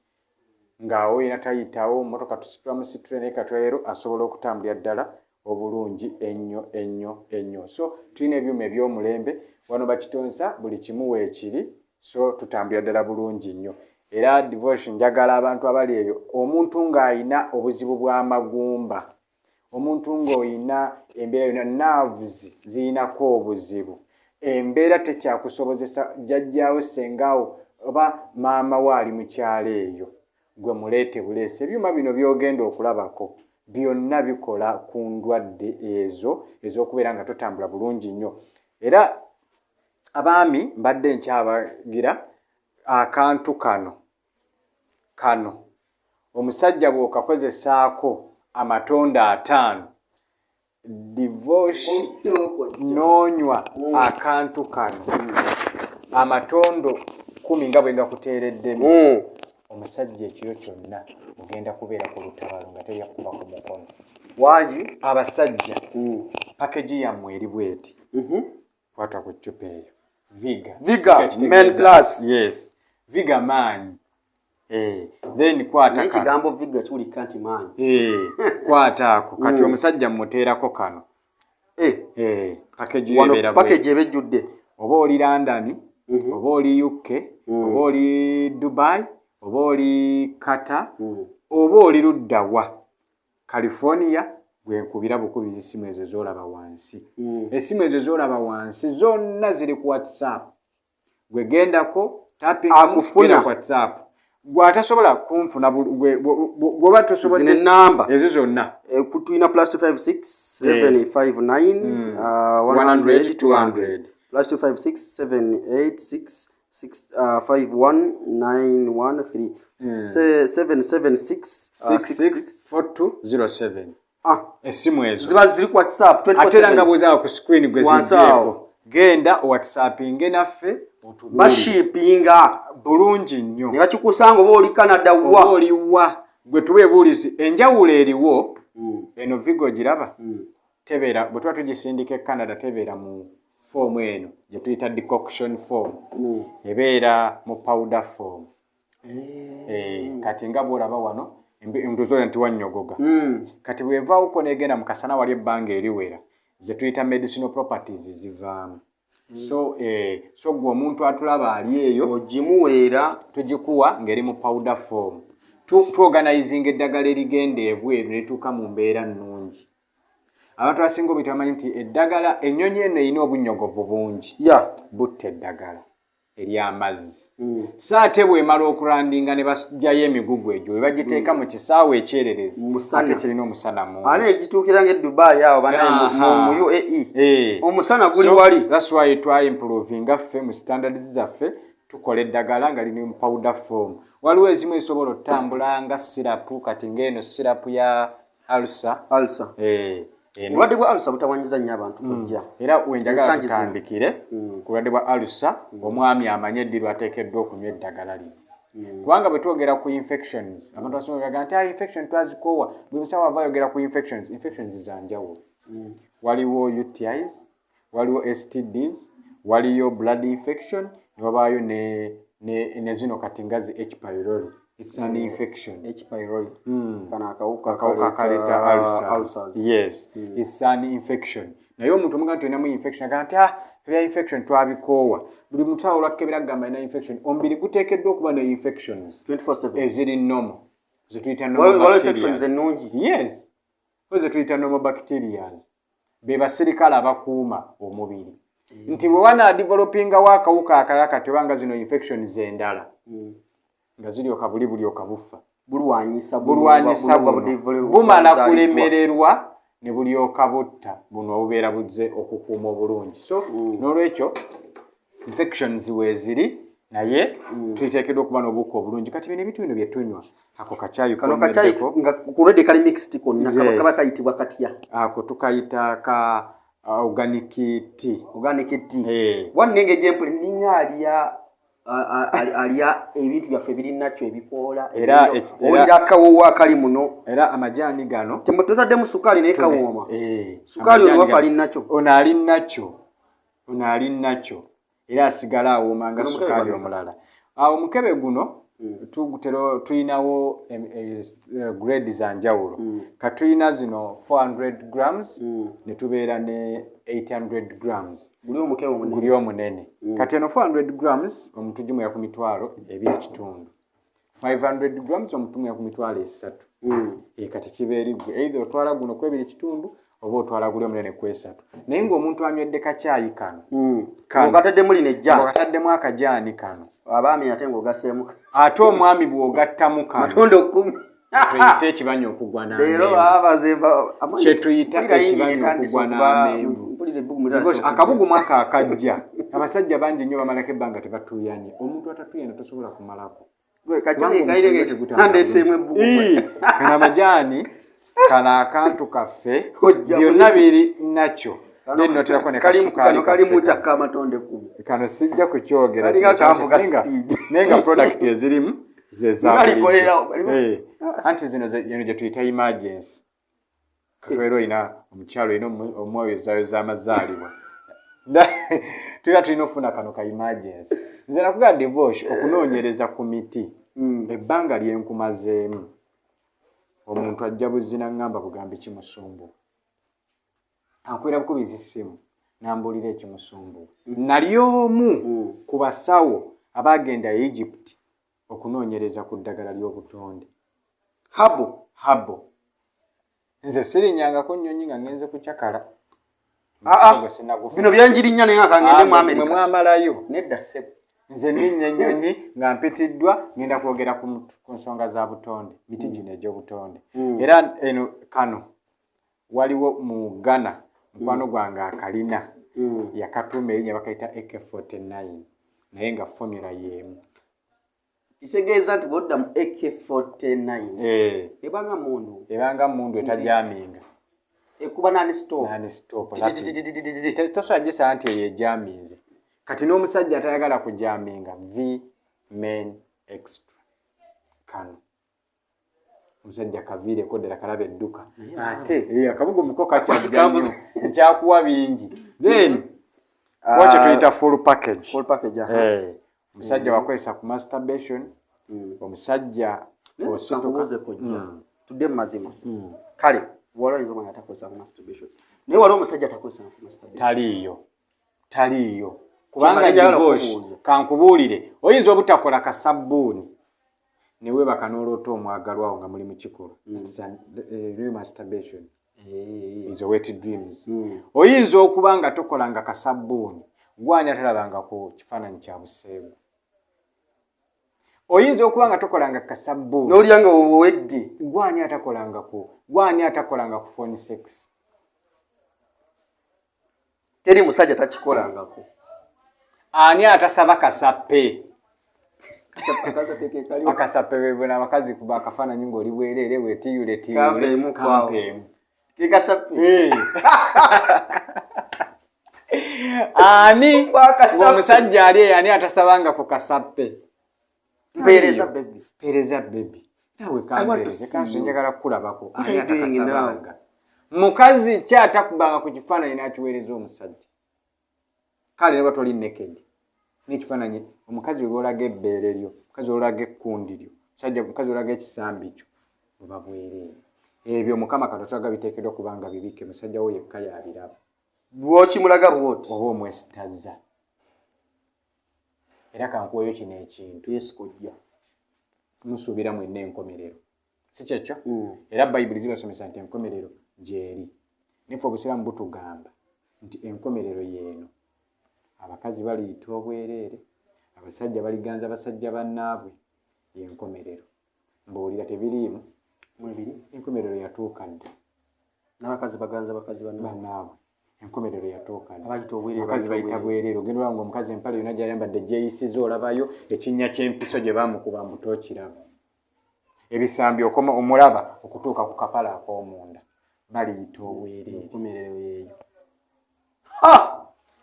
[SPEAKER 1] ng'awo yena tayitawo motoka tusitula musitule, naye kati olwaleero asobola okutambulira ddala obulungi ennyo ennyo ennyo. So tulina ebyuma eby'omulembe wano bakitonsa, buli kimu weekiri, so tutambulira ddala bulungi nnyo. Era devotion, njagala abantu abali eyo, omuntu ng'ayina obuzibu bw'amagumba, omuntu ng'oyina embeera yonna, nerves ziyinako obuzibu, embeera tekyakusobozesa, jjajjaawo, sengaawo oba maama we ali mu kyalo eyo, gwe muleete buleesi. Ebyuma bino by'ogenda okulabako byonna bikola ku ndwadde ezo ez'okubeera nga totambula bulungi nnyo. Era abaami mbadde nkyabagira akantu kano. Kano omusajja bw'okakozesaako amatondo 50 divoshi, n'onywa akantu kano amatondo 10 nga bwe ngakuteereddemu, omusajja ekiro kyonna ogenda kubeera ku lutabalo nga teryakuba ku mukono.
[SPEAKER 2] Wangi.
[SPEAKER 1] Abasajja, package yammwe eri bweti. Kwata ku ccupa eyo, Viga.
[SPEAKER 2] Viga,
[SPEAKER 1] kitegeeza-
[SPEAKER 2] Men Plus.
[SPEAKER 1] Yes, Viga maanyi. Eh, then kwata
[SPEAKER 2] Naye ekigambo viga kiwulika nti maanyi.
[SPEAKER 1] Eh, kwata ako kati. Omusajja mmuteerako kano. Eh, package
[SPEAKER 2] Wano
[SPEAKER 1] ebeera
[SPEAKER 2] package eba ejjudde.
[SPEAKER 1] Oba oli London, oba oli UK, oba oli Dubai, oba oli Qatar, oba oli luddawa, California, gwenkubira bukubiza essimu ezo z'olaba wansi. Essimu ezo z'olaba wansi zonna ziri ku WhatsApp. Gwe gendako tapping,
[SPEAKER 2] Akufuna.
[SPEAKER 1] genda ku WhatsApp. Gwe atasobola kunfuna gweoba tosobodde
[SPEAKER 2] Zino enamba.
[SPEAKER 1] Ezo zonna.
[SPEAKER 2] Tulina +256 759 100
[SPEAKER 1] 100
[SPEAKER 2] 200, +256 786 6 51 913, 776 66
[SPEAKER 1] 664207.
[SPEAKER 2] Ah,
[SPEAKER 1] Essimu ezo
[SPEAKER 2] ziba ziri ku WhatsApp
[SPEAKER 1] ate era nga
[SPEAKER 2] 24/7.
[SPEAKER 1] bwozaba ku screen gwe
[SPEAKER 2] Wansi
[SPEAKER 1] zijjeeko.
[SPEAKER 2] awo.
[SPEAKER 1] Genda owhatsappinge naffe, otubuulire.
[SPEAKER 2] Bashipinga
[SPEAKER 1] Bulungi nnyo.
[SPEAKER 2] Ne bakikusanga oba oli Canada
[SPEAKER 1] Oba
[SPEAKER 2] wa.
[SPEAKER 1] oliwa, gwe tuba ebuulizi. Enjawulo eriwo, eno vigo giraba tebeera, bwe tuba tugisindika e Canada, tebeera mu form eno gye tuyita decoction form, ebeera mu powder form. Eh, kati nga bw'olaba wano ntuzola nti wannyogoga. Kati bw'evaawoko n'egenda mu kasana wali ebbanga eriwera, ze tuyita medicinal properties zivaamu. So gwe omuntu atulaba ali eyo,
[SPEAKER 2] ogimuweera.
[SPEAKER 1] Tugikuwa ng'eri mu powder form. Tuorganizinga eddagala erigenda ebweru ne lituuka mu mbeera nnungi. Abantu abasinga obuyita bamanyi nti eddagala, ennyonyi eno erina obunnyogovu bungi, butta eddagala ery'amazzi. So ate bw'emala okulandinga ne bajjayo emigugu egyo, we bagiteeka mu kisaawe ekyererezi,
[SPEAKER 2] Musana.
[SPEAKER 1] ate kirina omusana mungi.
[SPEAKER 2] Ate egituukira nga e Dubai awo banaye mu UAE, omusana guli wali.
[SPEAKER 1] That's why twaimprovinga ffe mu standards zaffe, tukola eddagala nga liri mu powder form. Waliwo ezimu ezisobola otambula nga syrup, kati ng'eno syrup ya ulcer.
[SPEAKER 2] Ulcer.
[SPEAKER 1] Eh, eno.
[SPEAKER 2] Obulwadde bwa ulcer butawanyiza nnyo abantu kujja.
[SPEAKER 1] Era wenjagala
[SPEAKER 2] Ensangi zino.
[SPEAKER 1] tutandikire ku bulwadde bwa ulcer, omwami amanye eddi lwateekeddwa okunywa eddagala lino, kubanga bwe twogera ku infections, abantu abasinga bagamba nti, "Ah, infection twazikoowa." Buli musawo ava ayogera ku infections. Infections za njawulo. Waliwo UTIs, waliwo STDs, waliyo blood infection, ne wabaayo ne zino kati nga zi H pylori. It's an infection.
[SPEAKER 2] H pylori. Kano akawuka
[SPEAKER 1] akawuka kaleeta
[SPEAKER 2] ulcers.
[SPEAKER 1] Ulcers. Yes, it's an infection. Naye omuntu omugamba nti olinamu infection, agamba nti, "Ah, ebya infection twabikoowa." Buli muntu awo olwakukebera kugamba alina infection. Omubiri guteekeddwa okuba ne infections
[SPEAKER 2] 24/7
[SPEAKER 1] eziri normal, zetuyita
[SPEAKER 2] Waliwo
[SPEAKER 1] normal
[SPEAKER 2] waliwo
[SPEAKER 1] bacterias.
[SPEAKER 2] infections ennungi.
[SPEAKER 1] Yes, o zetuyita normal bacterias, be basirikale abakuuma omubiri, nti bwe wanaadevelopingawo akawuka akalala kati oba nga zino infections endala nga ziryoka buli bulyoka bufa.
[SPEAKER 2] Bulwanyisa buno,
[SPEAKER 1] Bulwanyisa
[SPEAKER 2] buno,
[SPEAKER 1] buno. Bumala
[SPEAKER 2] buzaaliddwa.
[SPEAKER 1] kulemererwa ne bulyoka butta buno obubeera buzze okukuuma obulungi. So n'olwekyo infections weeziri, naye tuteekeddwa okuba n'obuwuka obulungi. Kati bino ebintu bino bye tunywa, ako kacyayi
[SPEAKER 2] Kano kacyayi
[SPEAKER 1] konywedeko.
[SPEAKER 2] nga kulwedde kali mixed konna, kaba kayitibwa katya?
[SPEAKER 1] Ako tukayita ka organic tea.
[SPEAKER 2] Organic tea.
[SPEAKER 1] Eh.
[SPEAKER 2] Wannenge gyempuli ninga alya alya ebintu byaffe biri nakyo ebikoola. Owulira akawoowo akali muno.
[SPEAKER 1] Era amajaani gano
[SPEAKER 2] Tutaddemu sukaali naye kawooma.
[SPEAKER 1] Eh,
[SPEAKER 2] Sukaali ono
[SPEAKER 1] amajaani
[SPEAKER 2] waffe
[SPEAKER 1] gano.
[SPEAKER 2] ali nakyo.
[SPEAKER 1] Ono ali nakyo, ono ali nakyo, era asigala awooma nga
[SPEAKER 2] Ono mukebe
[SPEAKER 1] sukaali
[SPEAKER 2] gwameka?
[SPEAKER 1] omulala. Awo omukebe guno tugutera tulinawo grade za njawulo. Katulina zino 400 grams, ne tubeera ne 800 grams.
[SPEAKER 2] Guli omukebe omunene.
[SPEAKER 1] Guli omunene. Kati eno 400 grams omuntu gimuya ku 25,000, 500 grams omuntu muya ku 30,000. Eh, kati kiba eri ggwe, either otwala guno ku 2.5 oba otwala guli omunene ku 3, naye ng'omuntu anywedde kacyayi kano, Kano.
[SPEAKER 2] Ng'okataddemu lino ejja.
[SPEAKER 1] Ng'okataddemu akajaani kano.
[SPEAKER 2] Abaami ate ng'ogaseemu
[SPEAKER 1] Ate omwami bw'ogattamu kano,
[SPEAKER 2] matondo 10.
[SPEAKER 1] Tuyite ekibanyi okugwa
[SPEAKER 2] Leero
[SPEAKER 1] n'amenvu.
[SPEAKER 2] baabaze
[SPEAKER 1] Kye tuyita
[SPEAKER 2] mpulira yingi
[SPEAKER 1] ekibanyi
[SPEAKER 2] etandise
[SPEAKER 1] okugwa n'amenvu.
[SPEAKER 2] mpulira ebbugumu
[SPEAKER 1] Because
[SPEAKER 2] litandise okujja.
[SPEAKER 1] akabugumu ako akajja, abasajja bangi nnyo bamalako ebbanga tebatuyanye. Omuntu atatuyana tosobola kumalako.
[SPEAKER 2] Gwe, kacyayi
[SPEAKER 1] Kubanga
[SPEAKER 2] kayire
[SPEAKER 1] omusajja tegutambula
[SPEAKER 2] nandeeseemu
[SPEAKER 1] bulungi.
[SPEAKER 2] ebbugumu.
[SPEAKER 1] Ii, kano amajaani kano akantu kaffe
[SPEAKER 2] Ojja
[SPEAKER 1] byonna biri nakyo. Then noterako ne kasukaali
[SPEAKER 2] Kano kalimu
[SPEAKER 1] kaffe kano.
[SPEAKER 2] kyakka amatonde 10.
[SPEAKER 1] Kano sijja kukyogera
[SPEAKER 2] Kalinga
[SPEAKER 1] kino
[SPEAKER 2] kanvuga
[SPEAKER 1] naye
[SPEAKER 2] speed.
[SPEAKER 1] Naye nga product ezirimu ze za
[SPEAKER 2] Nga
[SPEAKER 1] bulijjo.
[SPEAKER 2] likolera
[SPEAKER 1] Eh, anti zino eno gye tuyita emergency. Katwera olina omukyalo, olina omwoyozayoza amazaalibwa, tuba tulina okufuna kano ka emergency. Nze nakugaa divorce okunoonyereza ku miti. Ebbanga lyenkumazeemu, omuntu ajja buzina ngamba bugambi kimusumbu, ankwera bukubiza essimu nambuulira ekimusumbu. Nali omu ku basawo abagenda e Egypt okunoonyereza ku ddagala ly'obutonde.
[SPEAKER 2] Habo.
[SPEAKER 1] Habo. Nze sirinyangako nnyonyi nga ngenze kucakala.
[SPEAKER 2] Ah, ah.
[SPEAKER 1] Ogwo sinagufuna.
[SPEAKER 2] Bino byenjirinya naye nga kangende mu
[SPEAKER 1] Ah, mwe
[SPEAKER 2] America.
[SPEAKER 1] Mwamalayo.
[SPEAKER 2] Nedda ssebo.
[SPEAKER 1] Nze ninnya ennyonyi nga mpitiddwa, ngenda kwogera ku nsonga za butonde, miti gino egy'obutonde. Era eno kano waliwo mu Ghana mukwano gwange akalina, yakatuuma erinnya bakayita AK49, naye nga formula y'emu.
[SPEAKER 2] Kitegeeza nti bwodda mu AK49 ebanga mundu.
[SPEAKER 1] Ebanga mundu etajaminga.
[SPEAKER 2] Ekuba nani stop.
[SPEAKER 1] Nani stop.
[SPEAKER 2] Tititititititi.
[SPEAKER 1] Tosobola gisaba nti eyo ejaminze. Kati n'omusajja atayagala kujaminga, V Men Extra kano omusajja kaviireko ddala, kalaba edduka, ate akabugo muko kakyajja nnyo, nkyakuwa bingi. Then wakyo tuyita full package.
[SPEAKER 2] Full package, aha.
[SPEAKER 1] Omusajja wakozesa ku masturbation, omusajja osituka.
[SPEAKER 2] Kankubuuze kojja, tudde mu mazima. Kale waliwo ayinza okuba nga takozesa ku masturbation, naye waliwo omusajja atakozesa ku masturbation?
[SPEAKER 1] Taliiyo, taliiyo, kubanga
[SPEAKER 2] Kyembadde njagala
[SPEAKER 1] divorce.
[SPEAKER 2] okubuuza.
[SPEAKER 1] Kankubuulire, oyinza obutakola kasabbuuni ne weebaka n'oloota omwagalwawo nga muli mu kikolwa. It's real masturbation is a wet dreams. Oyinza okuba nga tokolanga kasabbuuni, gwani atalabanga ku kifaananyi kya buseegu? Oyinza okuba nga tokolanga kasabbuuni,
[SPEAKER 2] n'olya nga owedde.
[SPEAKER 1] Gwani atakolanga ku phone sex?
[SPEAKER 2] Teri musajja takikolangako.
[SPEAKER 1] Ani atasaba kasappe? Akasappe bebona abakazi kuba akafaananyi ng'oli bwereere, wetiyule tiyule.
[SPEAKER 2] Kampeemu kwawo.
[SPEAKER 1] Kampeemu.
[SPEAKER 2] Kekasappe.
[SPEAKER 1] Ani
[SPEAKER 2] Wakasappe.
[SPEAKER 1] Omusajja ali eyo, ani atasabanga ku kasappe?
[SPEAKER 2] Mpeereza baby.
[SPEAKER 1] Mpeereza baby, naawe.
[SPEAKER 2] I want to
[SPEAKER 1] Kampeereze
[SPEAKER 2] see
[SPEAKER 1] kanso
[SPEAKER 2] you.
[SPEAKER 1] njagala kukulabako.
[SPEAKER 2] What
[SPEAKER 1] Ani
[SPEAKER 2] are you doing now?
[SPEAKER 1] atakasabanga? Mukazi ki atakubanga ku kifaananyi n'akiweereza omusajja? Kale ne toli naked n'ekifaananyi, omukazi olwolaga ebbeere lyo, omukazi olwolaga ekkundi lyo, musajja mukazi olwolaga ekisambi kyo, buba bwereere. Ebyo Mukama Katonda biteekeddwa kubanga bibike, musajja wo yekka yabiraba.
[SPEAKER 2] Bwokimulaga bwoti.
[SPEAKER 1] Oba omwesitaza. Era kankuweyo kino ekintu.
[SPEAKER 2] Yesu kojja.
[SPEAKER 1] Musuubira mwenna enkomerero, si kyekyo? Era Bayibuli zibasomesa nti enkomerero gyeri. Naye obusiraamu butugamba nti enkomerero yeeno, abakazi baliyita obwereere, abasajja baliganza basajja bannaabwe, yenkomerero. Mbuulira, tebiriimu?
[SPEAKER 2] Mwebiri.
[SPEAKER 1] Enkomerero yatuuka dda.
[SPEAKER 2] N'abakazi baganza bakazi bannaabwe.
[SPEAKER 1] Bannaabwe, enkomerero yatuuka dda.
[SPEAKER 2] Abayita obwereere.
[SPEAKER 1] Abakazi bayita bwereere. Ogenda olaba nga omukazi empale yonna gyayambadde gyeyisiza, olabayo ekinnya ky'empiso gye bamukuba mbu tookiraba, ebisambi okoma omulaba okutuuka ku kapala ak'omunda. Baliyita obwereere.
[SPEAKER 2] Enkomerero yeeyo.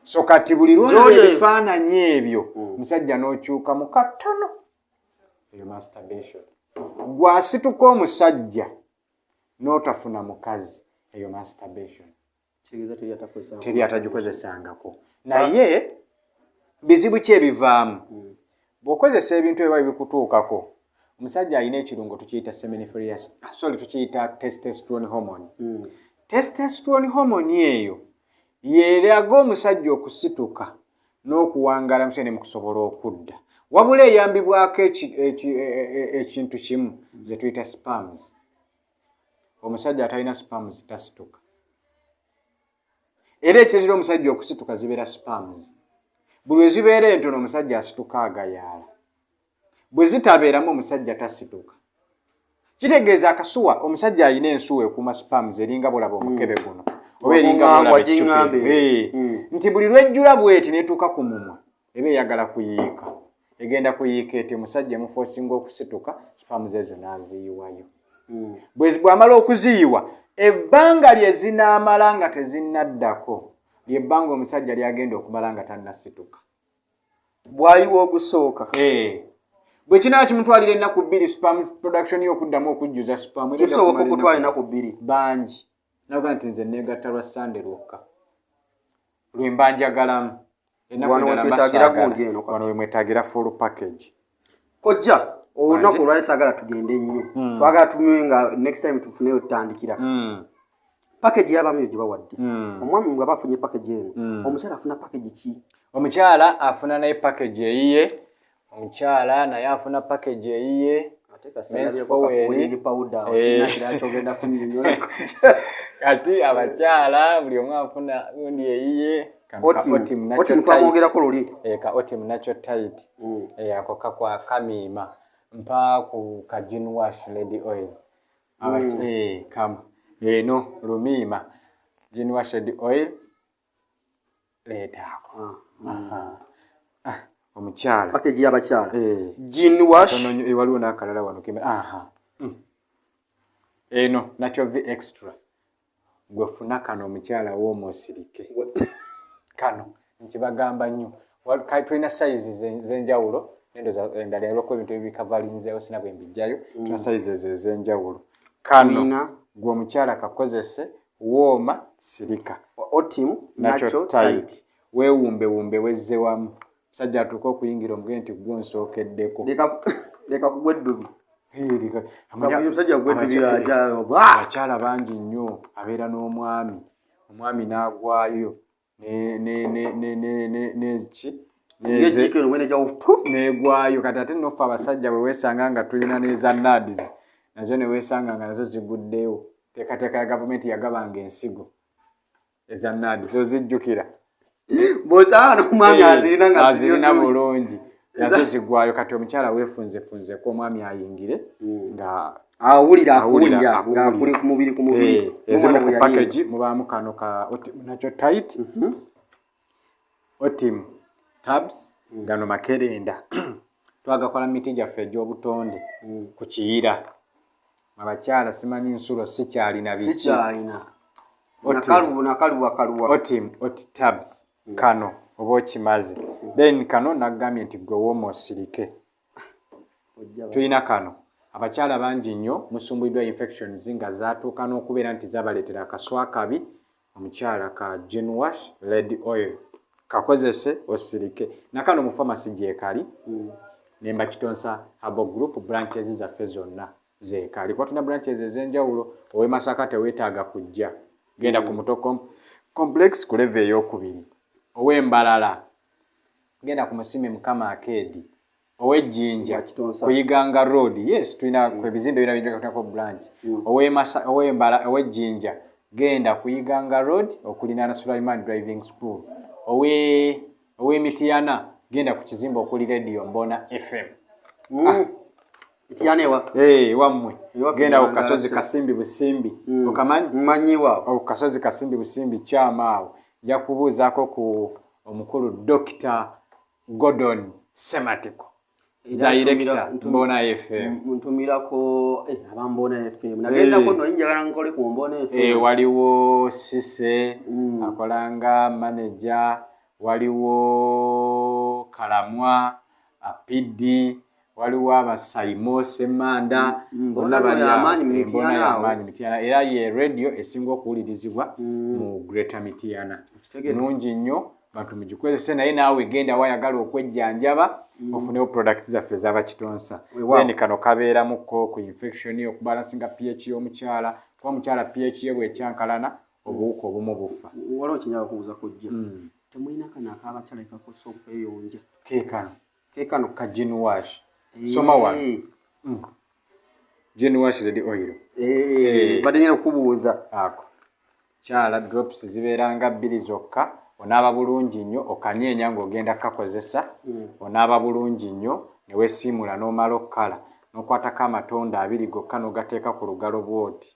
[SPEAKER 1] So kati buli lwolaba
[SPEAKER 2] Gy'oli eyo.
[SPEAKER 1] ebifaananyi ebyo, musajja n'okyuka mu katono, eyo masturbation. Gwasituka omusajja n'otafuna mukazi, eyo masturbation.
[SPEAKER 2] Kitegeeza teri atakozesa.
[SPEAKER 1] Teri atagikozesangako. Naye bizibu ki ebivaamu bw'okozesa ebintu ebiba bikutuukako? Omusajja alina ekirungo tukiyita seminiferous, sorry, tukiyita testosterone hormone. Testosterone hormone eyo yeeraga omusajja okusituka n'okuwangaala musene mu kusobola okudda, wabula eyambibwako ekintu kimu ze tuyita sperms. Omusajja atalina sperms tasituka. Era ekireetera omusajja okusituka zibeera sperms. Buli lwe zibeera entono, omusajja asituka agayaala. Bwe zitabeeramu, omusajja tasituka. Kitegeeza akasuwa, omusajja alina ensuwa ekuuma sperms, eringa bulaba omukebe guno oba eringa
[SPEAKER 2] Waguŋŋamba,
[SPEAKER 1] bulaba eccupa.
[SPEAKER 2] Wagiŋŋambe.
[SPEAKER 1] Nti buli lwejjula bweti netuuka ku mumwa, eba eyagala kuyiika, egenda kuyiika eti, omusajja emuforcinga okusituka, sperms ezo n'aziyiwayo. Bw'amala okuziyiwa, ebbanga lye zinaamala nga tezinnaddako lyebbanga omusajja lyagenda okumala nga tannasituka.
[SPEAKER 2] Bwayiwa ogusooka.
[SPEAKER 1] Bwe kinaaba kimutwalira ennaku 2 sperm production y'okuddamu okujjuza sperm, era ejja
[SPEAKER 2] Kisoboka
[SPEAKER 1] kumala
[SPEAKER 2] okutwala
[SPEAKER 1] ennaku
[SPEAKER 2] ennaku 2.
[SPEAKER 1] Bangi naga nti nze neegatta lwa Sande lwokka lwe mba njagalamu. Ennaku
[SPEAKER 2] Wano
[SPEAKER 1] endala mba
[SPEAKER 2] wetwetaagira
[SPEAKER 1] saagala.
[SPEAKER 2] Gundi eno kati.
[SPEAKER 1] Wano we mwetaagira full package.
[SPEAKER 2] Kojja. Olunaku olwali saagala tugende nnyo, twagala tumye nga next time tufuneyo tutandikira. Package y'abaami gye bawadde omwami bw'aba afunye package eno, omukyala afuna package ki?
[SPEAKER 1] Omukyala afuna naye package eyiye, omukyala naye afuna package eyiye.
[SPEAKER 2] Ate
[SPEAKER 1] Men's
[SPEAKER 2] kasalabyeko
[SPEAKER 1] forward.
[SPEAKER 2] Cooling powder,
[SPEAKER 1] Eh.
[SPEAKER 2] okirina kirala kyogenda kunnyonnyola.
[SPEAKER 1] Kati abakyala buli omu afuna gundi eyiye. Kano ka
[SPEAKER 2] Otim.
[SPEAKER 1] Otim
[SPEAKER 2] Otim
[SPEAKER 1] Natural Tight.
[SPEAKER 2] twamwogerako luli.
[SPEAKER 1] Eh, ka Otim Natural Tight. Eh, ako kakwa kamiima mpa ku ka Gin Wash Lady Oil. Eh, kam eno lumiima Gin Wash Lady Oil, leetaako. Aha. Ah, omukyala
[SPEAKER 2] Package y'abakyala,
[SPEAKER 1] Eh.
[SPEAKER 2] Gin Wash.
[SPEAKER 1] Katono nnyo, eh, waliwo n'akalala wano keme aha. Eno Natural V Extra, gwe funa kano omukyala wooma osirike. Kano nkibagamba nnyo. Tulina size z'enjawulo nendoza endala olwokuba ebintu ebikavalinzeewo sina bwe mbijjayo. Tulina size ezo ez'enjawulo. Kano
[SPEAKER 2] Tulina.
[SPEAKER 1] gwe omukyala kakozese, wooma, sirika.
[SPEAKER 2] Otim
[SPEAKER 1] Natural
[SPEAKER 2] Natural
[SPEAKER 1] Tight.
[SPEAKER 2] Tight.
[SPEAKER 1] Weewumbewumbe wezze wamu, musajja atuuke okuyingira omuge nti gwe onsookeddeko.
[SPEAKER 2] Leka kugwa eddubi.
[SPEAKER 1] Eh,
[SPEAKER 2] Nga buli musajja gwa eddubi aja
[SPEAKER 1] abakyala bangi nnyo abeera n'omwami, omwami n'agwayo neki
[SPEAKER 2] Ng'ejjiiko eno mwene jawo pu.
[SPEAKER 1] Negwayo. Kati ate noffe abasajja bwe weesanga nga tulina n'eza NAADS, nazo ne weesanga nga nazo ziguddeyo. Teekateeka ya gavumenti yagabanga ensigo eza NAADS, ozijjukira?
[SPEAKER 2] Bw'osanga n'omwami
[SPEAKER 1] Eh,
[SPEAKER 2] azirina nga
[SPEAKER 1] azirina
[SPEAKER 2] ziri
[SPEAKER 1] bulungi, nazo zigwayo. Kati omukyala weefunzefunzeko omwami ayingire nga
[SPEAKER 2] awulira
[SPEAKER 1] awulira,
[SPEAKER 2] akuwulira nga
[SPEAKER 1] akuwulira.
[SPEAKER 2] kuli ku mubiri ku mubiri.
[SPEAKER 1] Eh, ezimu
[SPEAKER 2] Omwana
[SPEAKER 1] ku
[SPEAKER 2] bwe yalimba.
[SPEAKER 1] package mubaamu kano ka Otim Natural Tight, Otim Tabs. Gano makerenda twagakola mu miti gyaffe egy'obutonde ku Kiyira. Abakyala simanyi nsulo sikyalina biki.
[SPEAKER 2] Sikyalina.
[SPEAKER 1] Otim.
[SPEAKER 2] Nakalubu nakaluwa kaluwa.
[SPEAKER 1] Otim Oti Tabs kano oba okimaze. Then kano nagambye nti gwe wooma osirike. Tulina kano, abakyala bangi nnyo musumbuliddwa infections nga zatuuka n'okubeera nti zabaleetera akaswa kabi. Omukyala ka Gin Wash Lady Oil kakozese osirike. Nakano mu famasi gyekali nemba Kitonsa Herbal Group branches zaffe zonna zeekali, kuba tulina branches ez'enjawulo. Ow'e Masaka teweetaaga kujja, genda ku Muto Complex ku level eyokubiri. Ow'Embalala genda ku Musimi Mukama Arcade. Ow'Ejjinja
[SPEAKER 2] Wa Kitonsa.
[SPEAKER 1] Ku Iganga Road, yes, tulina ku ebizimbe byona bijja branch. Ow'Embala, ow'Ejjinja genda ku Iganga Road okulinaana Sulaiman Driving School. Ow'Emitiyana genda ku kizimbe okuli Radio Mbona FM.
[SPEAKER 2] Mityana ewaffe.
[SPEAKER 1] Eh, wammwe.
[SPEAKER 2] Ewaffe.
[SPEAKER 1] Genda ku
[SPEAKER 2] Nangala
[SPEAKER 1] kasozi
[SPEAKER 2] se.
[SPEAKER 1] Kasimbi Busimbi, okamanyi?
[SPEAKER 2] Mmanyiwo.
[SPEAKER 1] Ku kasozi Kasimbi Busimbi kyama awo, nja kubuuzaako ku omukulu Dr Gordon Sematiko, director Mbona FM.
[SPEAKER 2] Ntumirako eh, aba Mbona FM nagendako nno njagala nkole ku Mbona FM.
[SPEAKER 1] Eh, waliwo Sise akolanga manager, waliwo Kalamwa Apidi, waliwo Abasaimo Semanda.
[SPEAKER 2] Mbona
[SPEAKER 1] Bonna bali awo.
[SPEAKER 2] y'amaanyi mu
[SPEAKER 1] Eh, Mbona
[SPEAKER 2] Mityana awo.
[SPEAKER 1] y'amaanyi Mityana, era ye radio esinga okuwulirizibwa mu Greater Mityana.
[SPEAKER 2] Kitegeere.
[SPEAKER 1] Nungi nnyo, bantu mugikozese. Naye naawe genda wayagala okwejjanjaba ofunewo product zaffe ez'Abakitonsa.
[SPEAKER 2] Weewaawo.
[SPEAKER 1] Then kano kabeeramuko ku infection, okubalansinga pH y'omukyala, kuba omukyala pH ye bwekyankalana obuwuka obumu bufa.
[SPEAKER 2] Waliwo kyenjagala kubuuza kujja, temulina kano ak'abakyala ekakosa okweyonja?
[SPEAKER 1] Keekano.
[SPEAKER 2] Kekano.
[SPEAKER 1] Ka Gin Wash, soma wano. Gin Wash Lady Oil.
[SPEAKER 2] Eh, badde ngenda okukubuuza.
[SPEAKER 1] Ako kyala drops zibeera nga bbiri zokka. Onaaba bulungi nnyo, okanyeenya ng'ogenda kukakozesa. Onaaba bulungi nnyo ne weesiimula, n'omala okkala n'okwatako amatondo abiri gokka n'ogateeka ku lugalo bw'oti.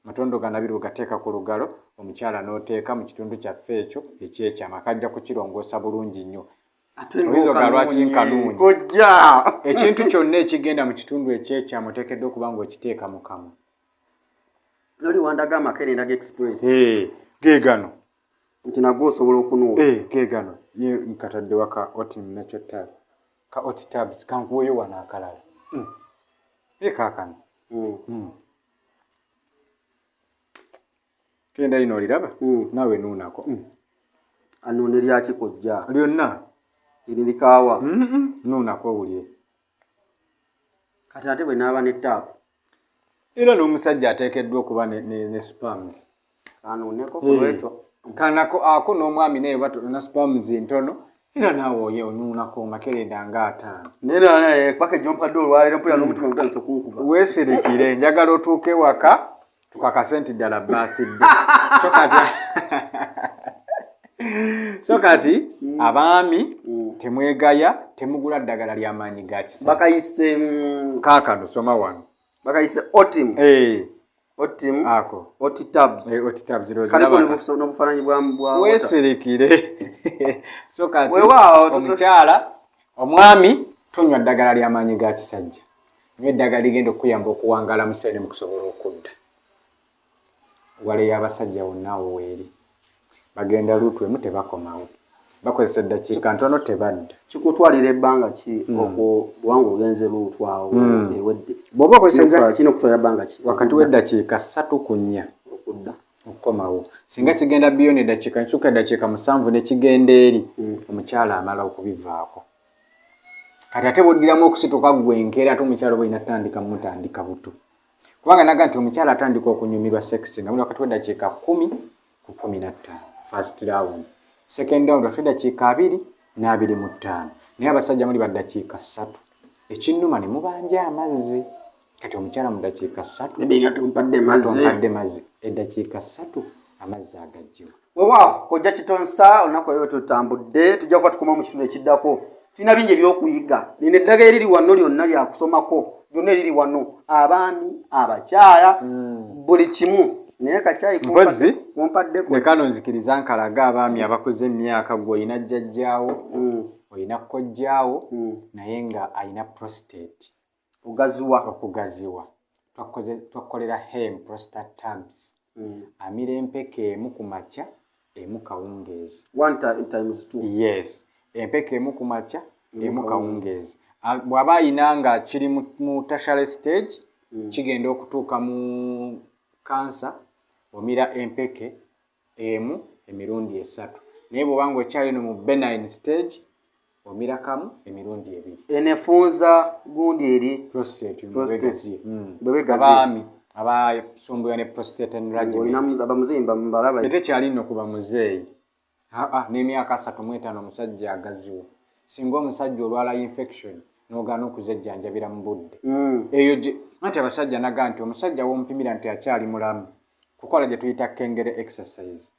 [SPEAKER 1] Amatondo gano abiri ogateeka ku lugalo omukyala n'oteeka mu kitundu kyaffe ekyo ekyekyama, kajja kukirongoosa bulungi nnyo.
[SPEAKER 2] Ate
[SPEAKER 1] Oyinza oga lwaki nkanuunye?
[SPEAKER 2] Kojja.
[SPEAKER 1] Ekintu kyonna ekigenda mu kitundu ekyekyama oteekeddwa okuba ng'okiteeka mu kamwa.
[SPEAKER 2] Noli wandaga amakerenda ga Express.
[SPEAKER 1] Eh, ge gano.
[SPEAKER 2] Nti nagwo osobola okunuuna.
[SPEAKER 1] Eh, ge gano ye nkataddewa ka Otim Natural Tab, ka Ot Tabs. Kankuweyo wano akalala. E kaakano. Kenda lino oliraba? Naawe nuunako.
[SPEAKER 2] Anuune lyaki kojja?
[SPEAKER 1] Lyonna.
[SPEAKER 2] Eri likaawa.
[SPEAKER 1] Nuunako owulire.
[SPEAKER 2] Kati ate bwe naaba ne taapu?
[SPEAKER 1] Era n'omusajja ateekeddwa okuba ne sperms.
[SPEAKER 2] Kanuuneko ku lwekyo.
[SPEAKER 1] Kanako ako n'omwami naye batona sperms ntono, era naawe oye onuunako makerenda nga 50.
[SPEAKER 2] Naye paka gyompadde olwaleero mpulira n'omutima gutandise okunkuba.
[SPEAKER 1] Weesirikire, njagala otuuke ewaka tukakase nti ddala birthday. So kati abaami temwegaya, temugula ddagala ly'amaanyi ga kisajja.
[SPEAKER 2] Bakayise
[SPEAKER 1] Kaakano soma wano.
[SPEAKER 2] Bakayise Otim. Otim.
[SPEAKER 1] Ako.
[SPEAKER 2] Otitabs.
[SPEAKER 1] Otitabs, Rose,
[SPEAKER 2] Kaliko
[SPEAKER 1] laba.
[SPEAKER 2] N'obufaananyi bwa
[SPEAKER 1] Weesirikire. So kati
[SPEAKER 2] Weewaawo,
[SPEAKER 1] omukyala, omwami tonywa ddagala ly'amaanyi ga kisajja. Nywa eddagala ligenda okukuyamba okuwangaala mu ssente mu kusobola okudda. Wale y'abasajja wonna awo weeri. Bagenda luutu emu tebakomawo. Bakozesa eddakiika ntono tebadda.
[SPEAKER 2] Kikutwalira ebbanga ki okwo bwanga ogenze luutu awo ewedde?
[SPEAKER 1] Bw'oba okozesa
[SPEAKER 2] Kirina okutwalira bbanga ki?
[SPEAKER 1] Wakati w'eddakiika 3 ku 4
[SPEAKER 2] Okudda.
[SPEAKER 1] Okukomawo. Singa kigenda beyond eddakiika, nkyuka eddakiika 7 ne kigenda eri, omukyala amala okubivaako. Kati ate bw'oddiramu okusituka ggwe enkeera, ate omukyala oba olina tutandika mutandika buto. Kubanga naga nti omukyala atandika okunyumirwa sex nga muli wakati w'eddakiika 10 ku 15 first round. Second round wakati w'eddakiika 20 n'25. Naye abasajja muli ba ddakiika 3. Ekinnuma ne mubanja amazzi. Kati omukyala mu ddakiika 3
[SPEAKER 2] Maybe nga tumpadde mazzi.
[SPEAKER 1] Tumpadde mazzi. Eddakiika 3 amazzi agaggyibwa.
[SPEAKER 2] Weewaawo, kojja Kitonsa, olunaku leero tutambudde, tujja kuba tukoma mu kitundu ekiddako. Tulina bingi ebyokuyiga. Lino eddagala eriri wano lyonna lyakusomako, lyonna eriri wano, abaami, abakyala, buli kimu. Naye kacyayi
[SPEAKER 1] Mpozi,
[SPEAKER 2] kumpaddeko.
[SPEAKER 1] Leka no nzikiriza nkalaga abaami abakuze emyaka, gwe olina jjajjaawo, olina kojjaawo, naye nga alina prostate.
[SPEAKER 2] Okugaziwa.
[SPEAKER 1] Okugaziwa. Twakolera hem prostate tabs. Amira empeke emu ku makya, emu kawungeezi.
[SPEAKER 2] 1 times 2.
[SPEAKER 1] Yes. Empeke emu ku makya, emu kawungeezi. Bw'aba ayina nga kiri mu tertiary stage, kigenda okutuuka mu cancer, omira empeke emu emirundi 3. Naye bw'oba ng'okyali no mu benign stage, omira kamu emirundi 2.
[SPEAKER 2] Eno efunza gundi eri
[SPEAKER 1] Prostate,
[SPEAKER 2] Prostate.
[SPEAKER 1] bwegazi.
[SPEAKER 2] Bwegazi.
[SPEAKER 1] Abaami abasumbuliwa ne prostate enlargement.
[SPEAKER 2] Olina abamuzeeyi mbalaba.
[SPEAKER 1] Tekyali nno kuba muzeeyi. Aa, n'emyaka 35 omusajja agaziwa. Singa omusajja olwala infection n'ogaana okuzejjanjabira mu budde. Eyo gye, anti abasajja naga nti omusajja w'omupimira nti akyali mulamu, kukola gye tuyita Kegel exercise.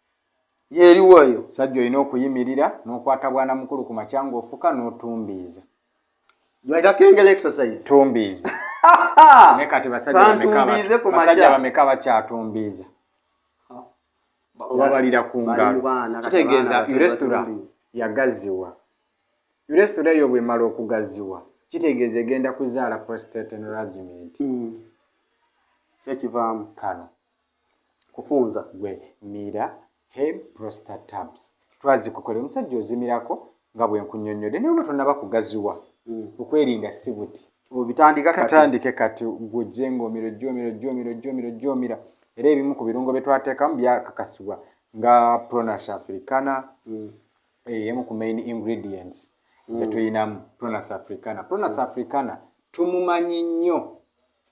[SPEAKER 2] Yeeriwo eyo.
[SPEAKER 1] Omusajja olina okuyimirira n'okwata bwana mukulu ku makya ng'ofuka n'otumbiiza.
[SPEAKER 2] Gye Kegel exercise.
[SPEAKER 1] Tumbiiza. Naye kati basajja
[SPEAKER 2] Kantumbiize ku makya.
[SPEAKER 1] Basajja bameka bakyatumbiiza? Oba balira ku
[SPEAKER 2] Bali
[SPEAKER 1] ngalo.
[SPEAKER 2] mu baana, kati
[SPEAKER 1] Kitegeeza
[SPEAKER 2] abaana bato
[SPEAKER 1] urethra
[SPEAKER 2] batumbiiza.
[SPEAKER 1] yagaziwa. Urethra eyo bw'emala okugaziwa, kitegeeza egenda kuzaala prostate enlargement.
[SPEAKER 2] Ekivaamu.
[SPEAKER 1] Kano.
[SPEAKER 2] Kufunza.
[SPEAKER 1] Gwe mira hem prostate tabs. Twazikukolera omusajja ozimirako nga bwe nkunnyonnyodde, naye oba tonnaba kugaziwa. Okwerinda si buti.
[SPEAKER 2] Obitandika kati.
[SPEAKER 1] Katandike kati gw'ojje ng'omira, ojje omira, ojje omira, ojje omira, ojje omira. Era ebimu ku birungo bye twateekamu byakakasibwa nga Prunus africana, emu ku main ingredients ze tuyinamu Prunus africana. Prunus africana tumumanyi nnyo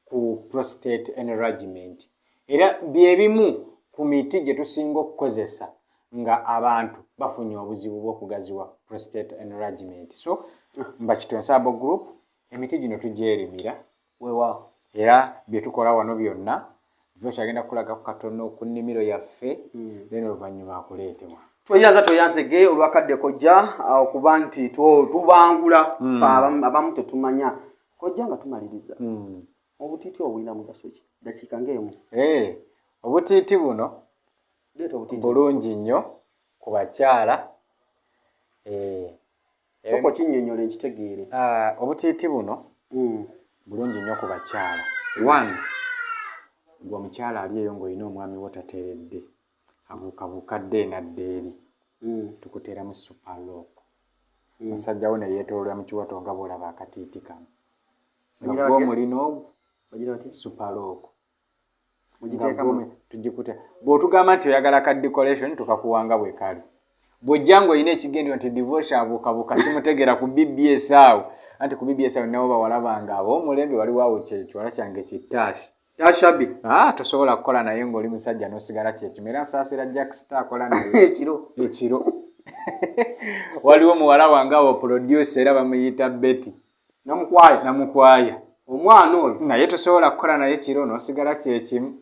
[SPEAKER 1] ku prostate enlargement. Era bye bimu ku miti gye tusinga okukozesa nga abantu bafunye obuzibu bw'okugaziwa prostate enlargement. So mba Kitonsa Herbal Group, emiti gino tugyerimira.
[SPEAKER 2] Weewaawo.
[SPEAKER 1] Era bye tukola wano byonna, Josh agenda kukulagako katono ku nnimiro yaffe, then oluvannyuma akuleetebwa.
[SPEAKER 2] Tweyanza tweyanzege olwakadde kojja, okuba nti tubangula ffe abamu tetumanya. Kojja, nga tumaliriza, obutiiti obulina mugaso ki? Dakiika ng'emu.
[SPEAKER 1] Obutiiti buno
[SPEAKER 2] Leeta obutiiti.
[SPEAKER 1] Bulungi nnyo ku bakyala.
[SPEAKER 2] Sooka okinnyonnyola nkitegeere.
[SPEAKER 1] Obutiiti buno bulungi nnyo ku bakyala. One, gwe omukyala ali eyo ng'olina omwami wo tateredde, abuukabuuka dde enadda eri, tukuteeramu super lock. Musajja wo ne yeetooloola mu kiwato nga bw'olaba akatiiti kano. Nga
[SPEAKER 2] Bagira
[SPEAKER 1] gwe
[SPEAKER 2] batya?
[SPEAKER 1] omulina ogwo,
[SPEAKER 2] Bagira batya?
[SPEAKER 1] super lock.
[SPEAKER 2] Mugiteekamu?
[SPEAKER 1] Tugikute. Bw'otugamba nti oyagala ka decoration, tukakuwanga bwe kali. Bw'ojja ng'olina ekigendero nti divorce abuukabuuka simutegeera ku BBS awo. Anti ku BBS awo nabo bawala bange ab'omulembe, waliwo awo kiwala kyange kittaashi.
[SPEAKER 2] Tashabi.
[SPEAKER 1] Ah, tosobola kukola naye ng'oli musajja n'osigala kyekimu. Era nsaasira Jack Star akola naye
[SPEAKER 2] ekiro.
[SPEAKER 1] Ekiro. Waliwo muwala wange awo producer, era bamuyita Betty.
[SPEAKER 2] Namukwaya.
[SPEAKER 1] Namukwaya.
[SPEAKER 2] Omwana oyo.
[SPEAKER 1] Naye tosobola kukola naye kiro n'osigala kyekimu.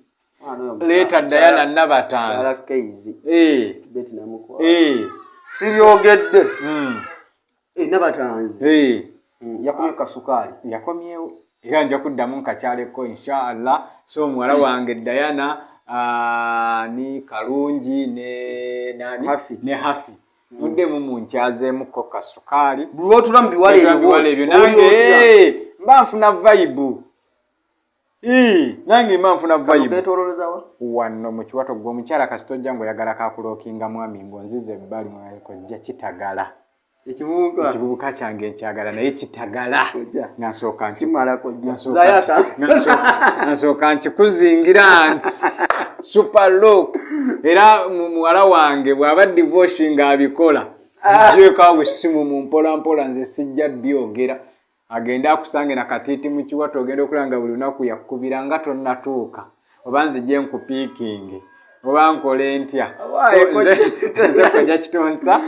[SPEAKER 1] Leeta Diana Nabatanzi.
[SPEAKER 2] Eh. Betty Namukwaya. Eh. Sibyogedde. Nabatanzi. Yakomye kasukaali.
[SPEAKER 1] Yakomyewo. Era nja kuddamu nkakyaleko inshaallah. So muwala wange Diana ni Kalungi ne nani?
[SPEAKER 2] Hafi.
[SPEAKER 1] Ne Hafi. Muddemu munkyazeemuko kasukaali.
[SPEAKER 2] Lwotula mu biwala
[SPEAKER 1] ebyo. Nange mba nfuna vibe. Nange mba nfuna vibe. Wano mu kiwato gwe omukyala kasita ojja ng'oyagala kakulookinga mwami ng'onziza ebbali kojja kitagala. Ekivubuka kyange nkyagala naye kitagala. Nga nsooka nkikuzingira nti super look. Era muwala wange bw'aba divorce ng'abikola, ngyeko awo essimu mu mpola mpola, nze sijja byogera. Agende akusange na katiiti mu kiwato, ogenda okulaba nga buli lunaku yakubira nga tonnatuuka, oba nzije nkupiikinge oba nkole ntya. Nze Kojja Kitonsa.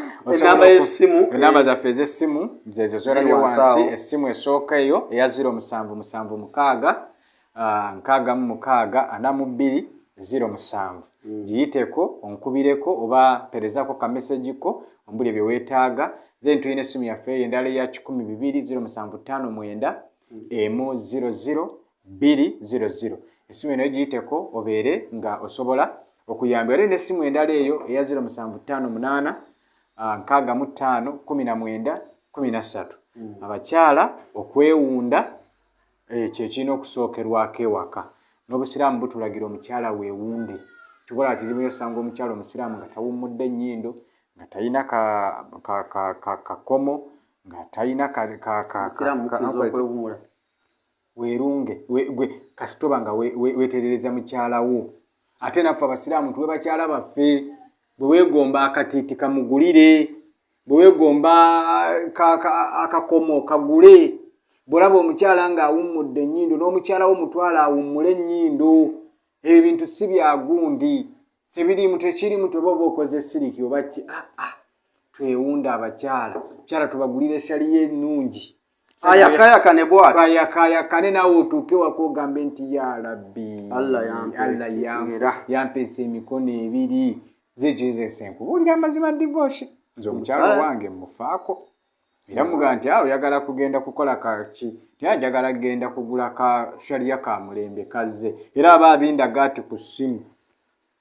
[SPEAKER 1] Enamba zaffe ez'essimu zezo zolabye wansi. Essimu esooka eyo eya 0776 66 42 07, giyiteko onkubireko oba mperezako kamessage ko ombuli bye weetaaga. Then tulina essimu yaffe eyo endala eya 102, 0759 1 00 200. Essimu eno giyiteko obeere nga osobola okuyamba. Era n'essimu endala eyo eya 0758 65 19 13. Abakyala okwewunda kyekirina okusookerwako ewaka. N'obusiraamu butulagira omukyala weewunde. Kibola kizibu nnyo osanga omukyala omusiraamu nga tawummudde ennyindo, nga talina kakomo, nga talina weerunge. Gwe kasitoba nga weeterereza mukyala wo. Ate naffe abasiraamu tuwe bakyala baffe. Bwe weegomba akatiiti kamugulire, bwe weegomba akakomo kagule. Bw'olaba omukyala ng'awummudde ennyindo, n'omukyala wo mutwala awummule ennyindo. Ebyo bintu si bya gundi, tebiriimu, tekirimu toba oba okoze siriki oba ki. Aa, twewunda abakyala. Mukyala tubagulire shaliya ennungi.
[SPEAKER 2] Ayakayakane bwati.
[SPEAKER 1] Ayakayakane naawe otuuke waka ogambe nti ya Rabbi,
[SPEAKER 2] Allah
[SPEAKER 1] yampeesa emikono ebiri. Nze nkubuulira amazima, divorce nze omukyala wange mufaako. Era mugaa nti awo oyagala kugenda kukola kaki? Ti njagala kugenda kugula ka shaliya ka mulembe kazze. Era aba abindaga ati ku ssimu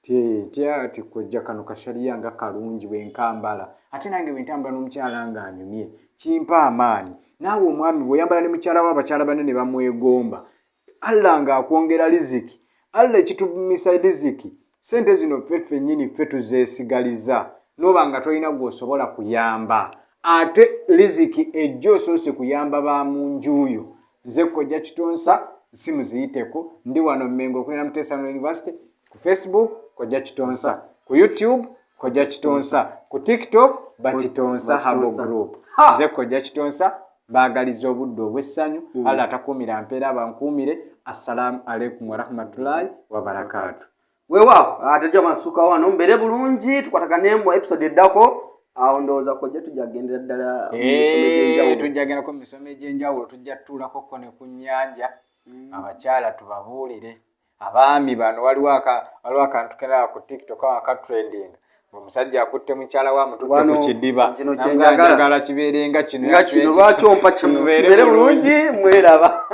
[SPEAKER 1] ti kojja kano kashaliya nga kalungi bwenkambala. Ate nange bwentambula n'omukyala nga anyumye kimpa amaanyi. Naawe omwami bw'oyambala ne mukyala we, abakyala banene bamwegomba. Allah ng'akwongera riziki. Allah ekitumisa riziki, sente zino ffe ffennyini ffe tuzeesigaliza. Noba nga tolina gw'osobola kuyamba, ate riziki ejja osoose kuyamba ba mu njuuyo. Nze Kojja Kitonsa, simu ziyiteko. Ndi wano Mmengo okulina Muteesa University. Ku Facebook Kojja Kitonsa, ku YouTube Kojja Kitonsa, ku TikTok Bakitonsa Habo Group. Nze Kojja Kitonsa, baagaliza obudde obw'essanyu. Allah atakuumira mpeera bankuumire. Assalamu alaikum warahmatullahi wabarakatu.
[SPEAKER 2] Weewaawo, ate masuka wano mbeere bulungi, tukwatagane mu episode eddako. Awo ndowooza kojja tujja kugendera ddala.
[SPEAKER 1] Tujja gendako mu misomo egy'enjawulo, tujja tutuulako ko ne ku nnyanja, abakyala tubabuulire. Abaami bano, waliwo akantu kenaba ku TikTok aka trending, omusajja akutte mukyala wa amututte ku kidiba, njagala kibeerenga kino.
[SPEAKER 2] Nga kino lwaki ompa kino? Mbeere bulungi, mweraba.